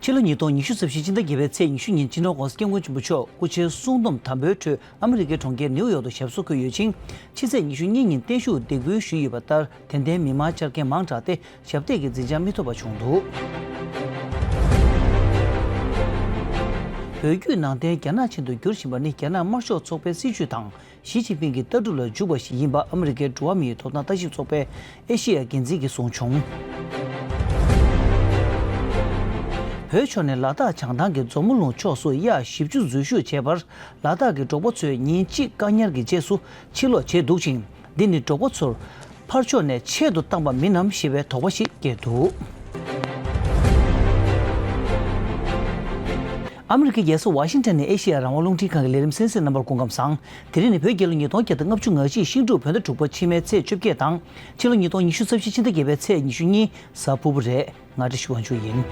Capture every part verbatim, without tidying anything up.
ཕྱི་ལོ་ཉིས་སྟོང་ཉི་ཤུ་རྩ་བཞི་ཕྱི་ཟླ་བརྒྱད་པའི་ཚེས་ཉི་ཤུ་ཉིན་སྤྱི་ནོར་༸གོང་ས་༸སྐྱབས་མགོན་ཆེན་པོ་མཆོག་སྐུ་ཕྱྭའི་གསུང་འདོམས་དམ་པའི་ཁྲོད་ཨ་མི་རི་ཀའི་གྲོང་ཁྱེར་ནིའུ་ཡོག་ཏུ་ཞབས་སོར་འཁོད་ཡོད་ཅིང་། ཕྱི་ཚེས་ཉི་ཤུ་གཉིས་ཉིན་བརྟན་བཞུགས་འདེགས་འབུལ་ཞུས་ཡོད་པ་ལྟར། དད་ལྡན་མི་མང་བཅར་མཁན་མང་དྲགས་ཏེ། ཞབས་འདེགས་ཀྱི་འཛིན་བྱང་མི་ཐོབ་པ་བྱུང་འདུག་བོད་བརྒྱུད་ནང་བསྟན་རྒྱ་ནག་ཆེན་དུ་འགྱུར་བཞིན་པ་ནི་རྒྱ་ནག་དམར་ཤོག་ཚོགས་པའི་སྲིད་བྱུས་དང་། ཞི་ཅིན་ཕིང་གི་ལྟ་གྲུབ་ལ་འཇུག་པ་ཞིག་ཡིན་པ་ཨ་མི་རི་ཀའི་འགྲོ་བ་མིའི་ཐོབ་ཐང་ལྟ་ཞིབ་ཚོགས་པའི་ཨེ་ཤེ་ཡ་འགན་འཛིན་གྱིས་གསུངས་བྱུང་། བོད་ཕྱོགས་ནས་ལ་དྭགས་བྱང་ཐང་གི་མཛོ་མོ་ལུང་ཕྱོགས་སུ་གཡག་བཞི་བཅུ་འཛུལ་ཞུགས་བྱས་པར། ལ་དྭགས་ཀྱི་འབྲོག་པ་ཚོས་ཉིན་གཅིག་བཀག་ཉར་གྱི་རྗེས་སུ་ཕྱིར་ལོག་བྱས་འདུག་ཅིང་། འདི་ནི་འབྲོག་པ་ཚོར་ཕར་ཕྱོགས་ནས་ཆེད་དུ་བཏང་པ་མིན་ནམ་ཞེས་པའི་དོགས་པ་ཞིག་སྐྱེས་འདུག་ཨ་མི་རི་ཀའི་རྒྱལ་ས་ཝ་ཤིང་ཊོན་ནས་ཨེ་ཤེ་ཡ་རང་དབང་རླུང་འཕྲིན་ཁང་གི་ལས་རིམ་གསན་གཟིགས་རྣམ་པར་སྐུ་ཁམས་བཟང་། དེ་རིང་ནི་བོད་རྒྱལ་ལོ་ཉིས་སྟོང་བརྒྱ་དང་ལྔ་བཅུ་ང་གཅིག་ཤིང་འབྲུག་བོད་ཟླ་དྲུག་པ་ཕྱི་མའི་ཚེས་བཅོ་བརྒྱད་དང་། ཕྱི་ལོ་ཉིས་སྟོང་ཉི་ཤུ་རྩ་བཞི་ཕྱི་ཟླ་བརྒྱད་པའི་ཚེས་ཉི་ཤུ་གཉིས་གཟའ་ཕུར་བུ་རེད། ང་བཀྲ་ཤིས་དབང་ཕྱུག་ཡིན།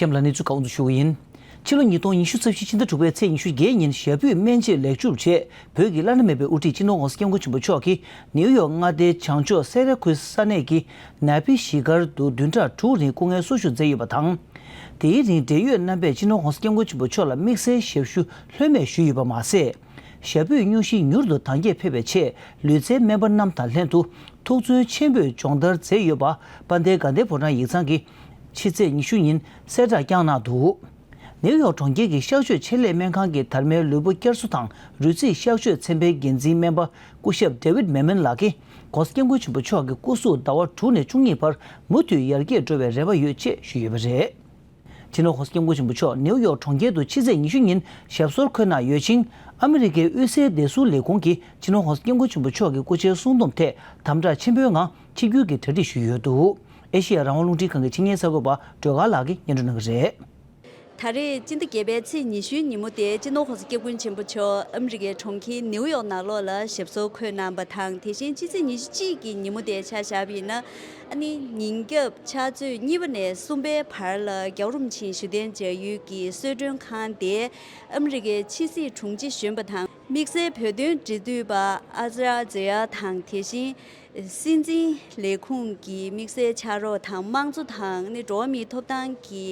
གཤམ་ལ་གནས་ཚུལ་ཁག་དབུ་འཛུགས་ཞུ་གི་ཡིན། ཕྱི་ལོ་ཉིས་སྟོང་ཉི་ཤུ་རྩ་བཞི་ཕྱི་ཟླ་དྲུག་པའི་ཚེས་ཉི་ཤུ་བརྒྱད་ཉིན་ཞབས་པུས་སྨན་དཔྱད་ལེགས་གྲུབ་རྗེས། བོད་ཀྱི་བླ་ན་མེད་པའི་དབུ་ཁྲིད་སྤྱི་ནོར་༸གོང་ས་༸སྐྱབས་མགོན་ཆེན་པོ་མཆོག་གིས་ནིའུ་ཡོག་མངའ་སྡེའི་བྱང་ཕྱོགས་སེ་ར་ཁུལ་ས་གནས་ཀྱི་ནཱ་ཕི་གཞིས་སྒར་དུ་བདུན་ཕྲག་དྲུག་རིང་སྐུ་ངལ་གསོ་བཞུགས་མཛད་ཡོད་པ་དང་། དེའི་རིང་འབྲེལ་ཡོད་རྣམ་པས་སྤྱི་ནོར་༸གོང་ས་༸སྐྱབས་མགོན་ཆེན་པོ་མཆོག་ལ་དམིགས་བསལ་ཞབས་ཞུ་ལྷོད་མེད་ཞུས་ཡོད་པ་མ་ཟད། ཞབས་པུས་སྙུང་གཞི་མྱུར་དུ་དྭངས་རྒྱས་ཕེབས་པའི་ཆེད། ལུས་རྩལ་སྨན་པ་རྣམས་དང་ལྷན་དུ་ཐུགས་བརྩོན་ཆེན་པོས་སྦྱོང་བརྡར་མཛད་ཡོད་པ། དཔལ་ལྡན་དགའ་ལྡན་ཕོ་བྲང་ཡིག་ཚང་གིས་ཕྱི་ཚེས་ཉི་ཤུ་ཉིན་གསལ་བསྒྲགས་བསྐྱངས་གནང་འདུག་ནིའུ་ཡོག་གྲོང་ཁྱེར་གྱི་གཤགས་བཅོས་ཆེད་ལས་སྨན་ཁང་གི་དར་མའི་ལུས་པོ་བསྐྱར་གསོ་དང་རུས་ཚིགས་གཤགས་བཅོས་ཚན་པའི་འགན་འཛིན་སྨན་པ་སྐུ་ཞབས་David Mamin ལགས་ཀྱིས། ༸གོང་ས་༸སྐྱབས་མགོན་ཆེན་པོ་མཆོག་གི་སྐུ་གཟུགས་ཟླ་བ་དྲུག་ནས་བཅུ་གཉིས་བར་མུ་མཐུད་ཡར་རྒྱས་འགྲོ་བའི་རེ་བ་ཡོད་ཅེས་ཞུས་ཡོད་པ་རེད། སྤྱི་ནོར་༸གོང་ས་༸སྐྱབས་མགོན་ཆེན་པོ་མཆོག་ནིའུ་ཡོག་གྲོང་ཁྱེར་དུ་ཕྱི་ཚེས་ཉི་ཤུ་ཉིན་ཞབས་སོར་འཁོད་གནང་ཡོད་ཅིང་། ཨ་མི་རི་ཀའི་དབུས་སའི་བདེ་སྲུང་ལས་ཁུངས་ཀྱིས་སྤྱི་ནོར་༸གོང་ས་༸སྐྱབས་མགོན་ཆེན་པོ་མཆོག་གི་སྐུ་ཕྱྭའི་གསུང་འདོམས་ཐད་དམ་དྲག་ཆེན་པོའི་ངང་ཆིབས་བསྒྱུར་གྱི་གྲ་སྒྲིག་ཞུས་ཡོད་འདུག་ཨེ་ཤེ་ཡ་རང་དབང་རླུང་འཕྲིན་ཁང་གི་ཆེད་གཉེར་གསར་འགོད་པ་སྒྲོལ་དཀར་ལགས་ཀྱིས་སྙན་སྒྲོན་གནང་གི་རེད། ད་རེས་སྤྱི་ཟླ་བརྒྱད་པའི་ཚེས་ཉི་ཤུའི་ཉིན་མོ་དེ་སྤྱི་ནོར་༸གོང་ས་༸སྐྱབས་མགོན་ཆེན་པོ་མཆོག་ཨ་མི་རི་ཀའི་གྲོང་ཁྱེར་ནིའུ་ཡོག་ནང་ལོགས་ལ་ཞབས་སོར་འཁོད་གནང་བ་དང་། དེ་བཞིན་ཕྱི་ཚེས་ཉི་ཤུ་གཅིག་གི་ཉིན་མོ་དེ་ཆ་བཞག་པ་ཡིན་ན། ཨ་ནི་ཉིན་རྒྱབ་ཕྱག་ཚོད་གཉིས་པ་ནས་གསུམ་པའི་བར་ལ་རྒྱལ་བ་རིན་པོ་ཆེའི་བཞུགས་གདན་མཇལ་ཡུལ་གྱི་གསོལ་མགྲོན་ཁང་དེ་ཨ་མི་རི་ཀའི་ཕྱི་སྲིད་དྲུང་ཆེ་གཞོན་པ་དང་། དམིགས་བསལ་བོད་དོན་འབྲེལ་མཐུད་པ་ཨ་ཛ་ཛེ་ཡ་དང་། དེ་བཞིན་སྲིད་འཛིན་ལས་ཁུངས་ཀྱི་དམིགས་བསལ་ཕྱག་རོགས་དང་། དམངས་གཙོ་དང་ནི་འགྲོ་བ་མིའི་ཐོབ་ཐང་གི་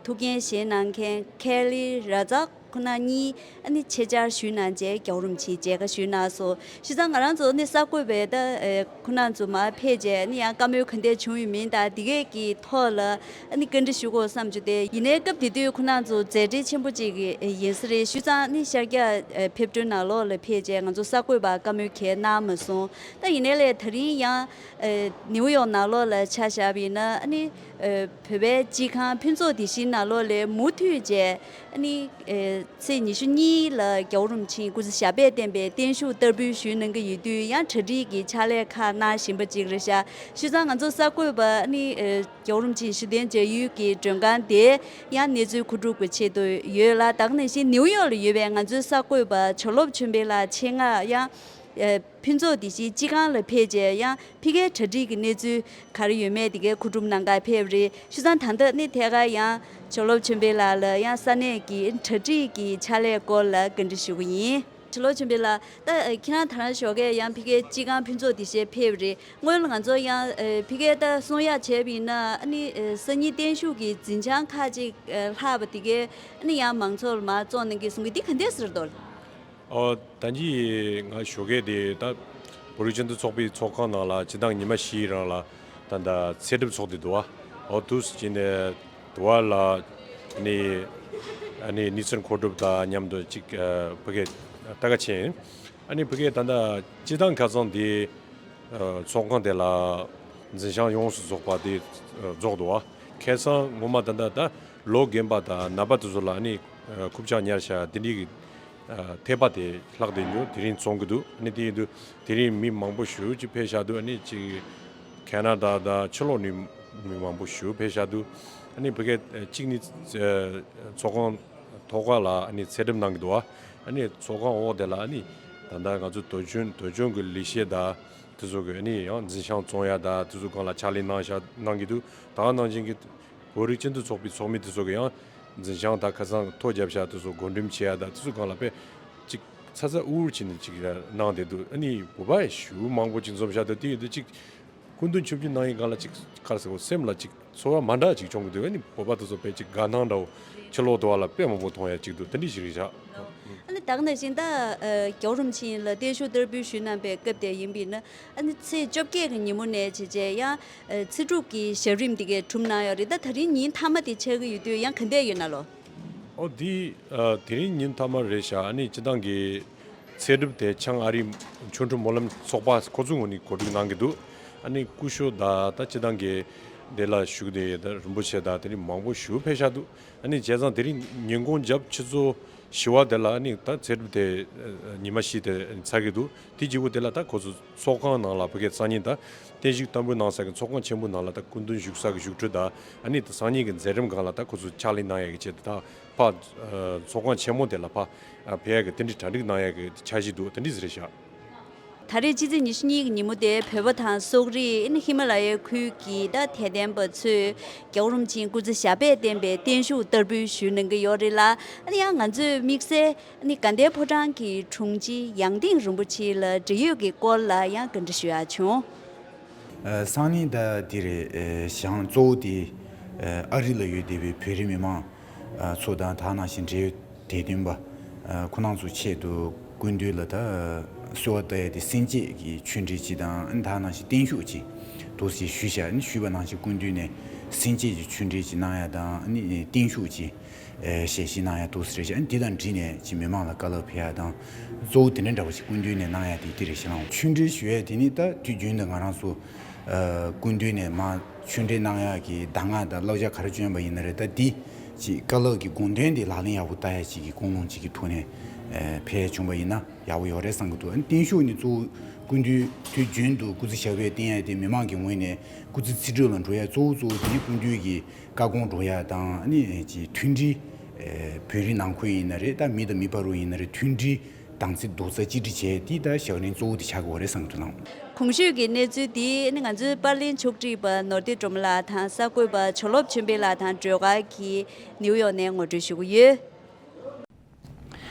ཐུགས་འགན་བཞེས་གནང་མཁན་ཁེ་ལི་ར་ཛག་ཁོང་རྣམ་གཉིས་ཨ་ནི་ཆེད་བཅར་ཞུས་གནང་རྗེས་རྒྱལ་བ་རིན་པོ་ཆེའི་མཇལ་ཁ་ཞུས་གནང་སོང་། བྱས་ཙང་ང་རང་ཚོ་ནི་གསར་འགོད་པས་ད་ཨེ་ཁོང་རྣམ་ཚོ་མར་ཕེབས་རྗེས་ནི་ཡང་བཀའ་མོལ་ག་འདྲས་བྱུང་ཡོད་མིན་དང་། འདི་གས་ཀྱི་ཐོག་ལ་ཨ་ནི་བཀའ་འདྲི་ཞུ་དགོས་བསམ་བྱུང་སྟེ། ཡིན་ནའི་སྐབས་དེ་དུས་ཁོང་རྣམ་ཚོ་མཛད་བྲེལ་ཆེན་པོ་ཅིག་ཡིན་ས་རེད། བྱས་ཙང་ནི་ཤར་རྒྱག་ཨེ་ཕེབས་སྒྲོན་ནང་ལོགས་ལ་ཕེབས་རྗེས་ང་ཚོ་གསར་འགོད་པར་བཀའ་མོལ་གང་གནང་མ་སོང་། ད་ཡིན་ནའི་ལས་ད་རིང་ཡང་ཨེ་ནིའུ་ཡོག་ནང་ལོགས་ལ་ཆ་བཞག་པ་ཡིན་ན། ཨ་ནི་ཨེ་བོད་པའི་སྤྱི་ཁང་ཕུན་ཚོགས་བདེ་ཆེན་ནང་ལོགས་ལ་མུ་མཐུད་བྱས་ཨ་ནི་ཨེ་ཚེས་ཉི་ཤུ་གཉིས་ལ་རྒྱལ་བ་རིན་པོ་ཆེའི་སྐུ་ཚེ་ཞབས་པད་བརྟན་པའི་བརྟན་བཞུགས་བསྟར་འབུལ་ཞུས་གནང་གི་ཡོད་དུས། ཡང་གྲ་སྒྲིག་གི་ཕྱག་ལས་ཁག་གནང་བཞིན་པ་ཅིག་རེད་ཤག་བྱས་ཙང་ང་ཚོ་གསར་འགོད་པ་ཨ་ནི་ཨེ་རྒྱལ་བ་རིན་པོ་ཆེའི་བཞུགས་གདན་མཇལ་ཡུལ་གྱི་མགྲོན་ཁང་དེ་ཡང་གནས་ཚུལ་མཁོ་སྒྲུབ་ཀྱི་ཆེད་དུ་ཡོད་ལ། ད་ག་ནང་བཞིན་ནིའུ་ཡོག་ལ་ཡོད་པའི་ང་ཚོའི་གསར་འགོད་པ་བྱ་རླབས་ཆོས་འཕེལ་ལགས་ཆེད་མངགས་ཡང་ཨེ་ཕུན་ཚོགས་བདེ་ཆེན་སྤྱི་ཁང་ལ་ཕེབས་རྗེས་ཡང་ཕ་གིའི་གྲ་སྒྲིག་གི་གནས་ཚུལ་ག་རེ་ཡོད་མེད་དེ་གའི་མཁོ་སྒྲུབ་གནང་གར་ཕེབས་པ་རེད། བྱས་ཙང་ད་ལྟ་ནི་ཐད་ཀར་ཡང་བྱ་རླབས་ཆོས་འཕེལ་ལགས་ལ་ཡང་ས་གནས་ཀྱི་གྲ་སྒྲིག་གི་ཕྱག་ལས་སྐོར་ལ་བཀའ་འདྲི་ཞུ་གི་ཡིན། བྱ་རླབས་ཆོས་འཕེལ་ལགས། ད་ཁྱེད་རང་ད་རང་ཞོགས་ཀས་ཡང་ཕ་གིའི་སྤྱི་ཁང་ཕུན་ཚོགས་བདེ་ཆེན་ཕེབས་པ་རེད། སྔོན་ལ་ང་ཚོ་ཡང་ཕ་གིའི་ད་གསུང་ཡག་བྱས་པ་ཡིན་ན། ཨ་ནི་སང་ཉིན་བརྟན་བཞུགས་ཀྱི་འཛིན་བྱང་ཁག་ཅིག་ལྷག་པ་དེ་གའི་ཨ་ནི་ཡང་མང་ཚོགས་ལ་མར་བཙོང་གནང་གི་གསུང་གི། འདི་ག་འདྲས་ཟེར་འདུག་ཨོ། ད་གིན་ང་ཞོགས་ཀས་དེ་ད་བོད་རིགས་སྤྱི་མཐུན་ཚོགས་པའི་ཚོགས་ཁང་ནང་ལ་སྤྱི་བཏང་ཉི་མ་བཞིའི་རིང་ལ་ད་ད་ཚེ་སྒྲུབ་ཚོགས་བསྡད་འདུག་བ། ཨོ་དུས་ཀྱི་ནས་དུ་བ་ལ་ནི་ཨ་ནི་གནས་ཚུལ་མཁོ་སྒྲུབ་དང་མཉམ་དུ་གཅིག་ཨ་ཕ་གིར་ལྟ་ག་ཕྱིན། ཨ་ནི་ཕ་གིར་ད་ད་སྤྱི་བཏང་ཁ་སང་དེ་ཨ་ཚོགས་ཁང་དེ་ལ་འཛིན་བྱང་ཡོངས་སུ་རྫོགས་པ་དེ་ཨ་རྫོགས་འདུག་བ། ཁ་སང་ངོ་མ་ད་ད་ད་ལོ་རྒན་པ་དང་ནད་པ་དེ་ཚོ་ལ་ཨ་ནི་ཨ་རྐུབ་བཀྱག་ཉར་བྱ་དེ་འདྲའི་གི་ཨ་ཐད་པ་དེ་ལྷག་བསྡད་འདུག་དེ་རིང་བཙོང་གི་འདུག་ཨ་ནི་དེ་ཡིན་དུས་དེ་རིང་མི་མང་པོ་ཞེ་ཅིག་ཕེབས་བཞག་འདུག་ཨ་ནི་ཅིག་ཁེ་ན་ཌ་དང་ཕྱི་ལོགས་ནས་མི་མང་པོ་ཞེ་ཕེབས་བཞག་འདུག་ཨ་ནི་ཕ་གིར་ཨ་གཅིག་ནི་ཨ་ཚོགས་ཁང་ཐོག་ཁ་ལ་ཨ་ནི་ཚེ་སྒྲུབ་གནང་གི་འདུག་ཨ་ནི་ཚོགས་ཁང་འོག་དེ་ལ་ཨ་ནི་ད་ལྟ་ང་ཚོ་དུས་རྒྱུན་དུས་རྒྱུན་གྱི་ལས་བྱེད་དང་ དེ་ཚོ་གི་ནི་ཡང་འཛིན་བྱང་བཙོང་ཡ་ད་དེ་ཚོ་སྒང་ལ་ཕྱག་ལས་གནང་ཤག་གནང་གི་འདུག་ད་ག་ནང་བཞིན་གི་བོད་རིགས་སྤྱི་མཐུན་ཚོགས་པའི་ཚོགས་མི་དེ་ཚོ་གི་ཡང་འཛིན་བྱང་ད་ཁ་སང་ཐོ་བརྒྱབ་ཤག་དེ་ཚོ་བགོ་འགྲེམས་བྱེད་ཡ་ད་དེ་ཚོ་སྒང་ལ་དཔེ་ཅིག་ཚ་ཚ་འུར་འུར་བྱས་ནས་ཅིག་གནང་བསྡད་འདུག་ཨ་ནི་བོད་པ་ཡི་ཞུ་མང་པོ་ཅིག་འཛོམས་ཤག་ད་དེ་ཡིན་དུས་ཅིག་སྐུ་མདུན་ཆིབས་བསྒྱུར་གནང་ཡི་སྒང་ལ་ཅིག་ག་རེ་ཟེར་དགོས། སེམས་ལ་ཅིག་ཚོར་བ་མ་འདྲ་ཅིག་བྱུང་གི་འདུག་ཨ་ནི་བོད་པ་དེ་ཚོ་དཔེ་ཅིག་དགའ་སྣང་འདྲ་བོ་ཕྱི་ལོགས་དུ་བ་ལ་དཔེ་མང་པོ་མཐོང་ཡ་ཅིག་འདུག་དེ་འདྲ་ཞིག་རེད་ཤག་ཨ་ནི་ད་ག་ནང་བཞིན་ད་ཨ་རྒྱལ་བ་རིན་པོ་ཆེ་ལ་བརྟན་བཞུགས་བསྟར་འབུལ་ཞུས་གནང་པའི་སྐབས་དེ་ཡིན་པས་ན་ཨ་ནི་ཚེས་བཅོ་བརྒྱད་ཀྱི་ཉིན་མོ་ནས་བྱས་བྱས་ཡང་ཨ་ཚེས་དྲུག་གི་ཞབས་རིམ་འདི་གས་གྲུབ་གནང་ཡོད་རེད། ད་ད་རིང་ཉིན་མཐའ་མ་དེ་ཆགས་ཀྱི་ཡོད་དུས་ཡང་ག་འདྲ་ཡོད་ན་ལོ། ཨོ་འདི་ཨ་དེ་རིང་ཉིན་མཐའ་མ་རེད་ཤག་ཨ་ནི་སྤྱི་བཏང་གི་ཚེ་སྒྲུབ་དེ་བྱང་ཨ་རིའི་ཆོ་འཕྲུལ་སྨོན་ལམ་ཚོགས་པ་ཁོ་ཚོའི་ངོས་ནས་གོ་སྒྲིག་གནང་གི་འདུག་ཨ་ནི་སྐུ་ཞབས་ད་ད་སྤྱི་བཏང་གི་འདི་ལ་བཞུགས་དེ་ད་རིན་པོ་ཆེ་ད་དེ་རིང་མང་པོ་ཞེ་པོ་ཕེབས་ཤག་འདུག་ཨ་ནི་བྱས་ཙང་དེ་རིང་ཉིན་གུང་རྒྱབ་ཆུ་ཚོད་བཞི་པ་དེ་ལ་ཨ་ནི་ད་ཚེ་སྒྲུབ་དེ་ཨ་ཉི་མ་བཞི་དེ་ཚར་གི་འདུག་དེ་རྗེས་པོ་དེ་ལ་ད་ཁོ་ཚོ་ཚོགས་ཁང་ནང་ལ་ཕ་གིའི་སང་ཉིན་ད་བརྟན་བཞུགས་བསྟར་འབུལ་གནང་ས་གི་ཚོགས་ཁང་ཆེན་པོ་ནང་ལ་ད་སྐུ་མདུན་བཞུགས་ས་གི་བཞུགས་ཁྲི་ད་ཨ་ནི་ད་སང་ཉིན་གི་མཛད་རིམ་སྒང་ལ་ད་ཁོ་ཚོ་ཕྱག་ལས་གནང་ཡ་གི་ཆེད་དུ་ད་ཕ་ཚོགས་ཁང་ཆེན་མོ་དེ་ལ་ཕ་ཕེབས་ཡ་གི་དེ་འདྲའི་གྲ་སྒྲིག་གནང་ཡ་གི་འཆར་གཞི་འདུག་དེ་འདྲ་ཟེར་ཤག་ད་རེས་ཕྱི་ཚེས་ཉི་ཤུ་གཉིས་ཀྱི་ཉིན་མོ་དེ་བོད་པ་དང་སོག་རིགས་ཨ་ནི་ཧི་མ་ལ་ཡའི་ཁུལ་གྱི་ད་དད་ལྡན་པ་ཚོས་རྒྱལ་བ་རིན་པོ་ཆེའི་སྐུ་ཚེ་ཞབས་པད་བརྟན་པའི་བརྟན་བཞུགས་བསྟར་འབུལ་ཞུ་གནང་གི་ཡོད་རེད་ལ། ཨ་ནི་ཡང་ང་ཚོས་དམིགས་བསལ་ཨ་ནི་དགའ་ལྡན་ཕོ་བྲང་གི་དྲུང་ཆེ་ཡང་སྟེང་རིན་པོ་ཆེ་ལ་འབྲེལ་ཡོད་ཀྱི་སྐོར་ལ་ཡང་བཀའ་འདྲི་ཞུ་ཡག་བྱུང་། ཨ་སང་ཉིན་ད་འདི་རེད། ཨ་ཞང་གཙོ་བོ་དེ་ཨ་ཨ་རི་ལ་ཡོད་བསྡད་པའི་བོད་རིགས་མི་མང་ཨ་ཚོ་དང་ད་ནང་བཞིན་འབྲེལ་ཡོད་དད་འདུན་པ་ཨ་ཁོ་རང་ཚོ་ཆེད་དུ་སྐུ་མདུན་ལ་ད་གསོལ་བ་བཏབ་ཡ་དེ་སེམས་བསྐྱེད་ཀྱི་ཆོས་འབྲེལ་ཅིག་དང་ཨ་ནི་ད་ནང་བཞིན་བརྟན་བཞུགས་ཅིག་འདུག་སེ་ཞུས་ཤག་ཨ་ནི་ཞུས་པ་ནང་བཞིན་སྐུ་མདུན་ནས་སེམས་བསྐྱེད་ཀྱི་ཆོས་འབྲེལ་ཅིག་གནང་ཡ་དང་ཨ་ནི་བརྟན་བཞུགས་ཅིག་ཨེ་ཞལ་བཞེས་གནང་ཡ་འདུག་སེ་རེད་ཤག་ཨ་ནི་འདི་དང་འབྲེལ་ནས་ཅིག་མི་མང་ལ་བཀའ་སློབ་ཕེབས་ཡ་དང་གཙོ་བོ་དེ་འདྲ་འདྲ་བོ་ཞིག་སྐུ་མདུན་ནས་གནང་ཡ་དེ་འདི་རེད་ཤག་ལགས། ཆོས་འབྲེལ་ཞུ་ཡ་དེ་ནི་ད་དུས་རྒྱུན་དུ་ང་རང་ཚོ་ཨ་སྐུ་མདུན་ནས་མར་ཆོས་འབྲེལ་གནང་ཡ་གི་གདམས་ངག་དང་བསླབ་བྱ་ག་རེ་བསྐྱོན་པ་ཡིན་ན་རེད། ད་འདི་ཅིག་བཀའ་སློབ་ཀྱི་དགོངས་དོན་དེ་ལག་ལེན་ཡག་པོ་བསྟར་ཡ་ཅིག་གི་ཀུན་སློང་ཅིག་གི་ཐོག་ནས་ཨེ་ཕེབས་ཡ་བྱུང་པ་ཡིན་ན་ཡག་པོ་ཡོད་རེད་བསམ་གི་འདུག་ཨ་ནི་བརྟན་བཞུགས་ནི་གཙོ་བོ་སྐུ་མདུན་དུས་རྒྱུན་དུ་སྐུ་ཚེ་ཞབས་པད་བརྟན་ཡ་དེ་མི་མང་གི་ངོས་ནས་སྐུ་ཚེ་ཚེ་སྒྲུབ་ལ་འགྲོ་ཡ་གཙོ་བོ་གཙོ་བོ་དེ་ནི་སྐུ་མདུན་གྱི་བཀའ་དགོངས་སྒྲུབ་ཡ་དང་ཨ་ནི་ཅིག་མཐུན་སྒྲིལ། ཨེ་བོད་རིགས་ནང་ཁུལ་ཡིན་ན་རེད། ད་མི་དང་མི་བར་དུ་ཡིན་ན་རེད། མཐུན་སྒྲིལ་དམ་ཚིག་རྡོག་རྩ་གཅིག་སྒྲིལ་བྱས་དེ་ད་ཞག་རིང་གཙོ་བོ་དེ་ཆགས་དགོས་རེད་བསམ་གྱི་འདུག་ལགས། གོང་ཞུས་ཀྱི་གནས་ཚུལ་འདི་ནི་ང་ཚོའི་པར་ལེན་ཕྱོགས་སྒྲིག་པ་ནོར་བདེ་སྒྲོལ་མ་ལགས་དང་གསར་འགོད་པ་བྱ་རླབས་ཆོས་འཕེལ་ལགས་དང་སྒྲོལ་དཀར་གྱིས་ནིའུ་ཡོག་ནས་ངོ་སྤྲོད་ཞུ་གི་ཡོད།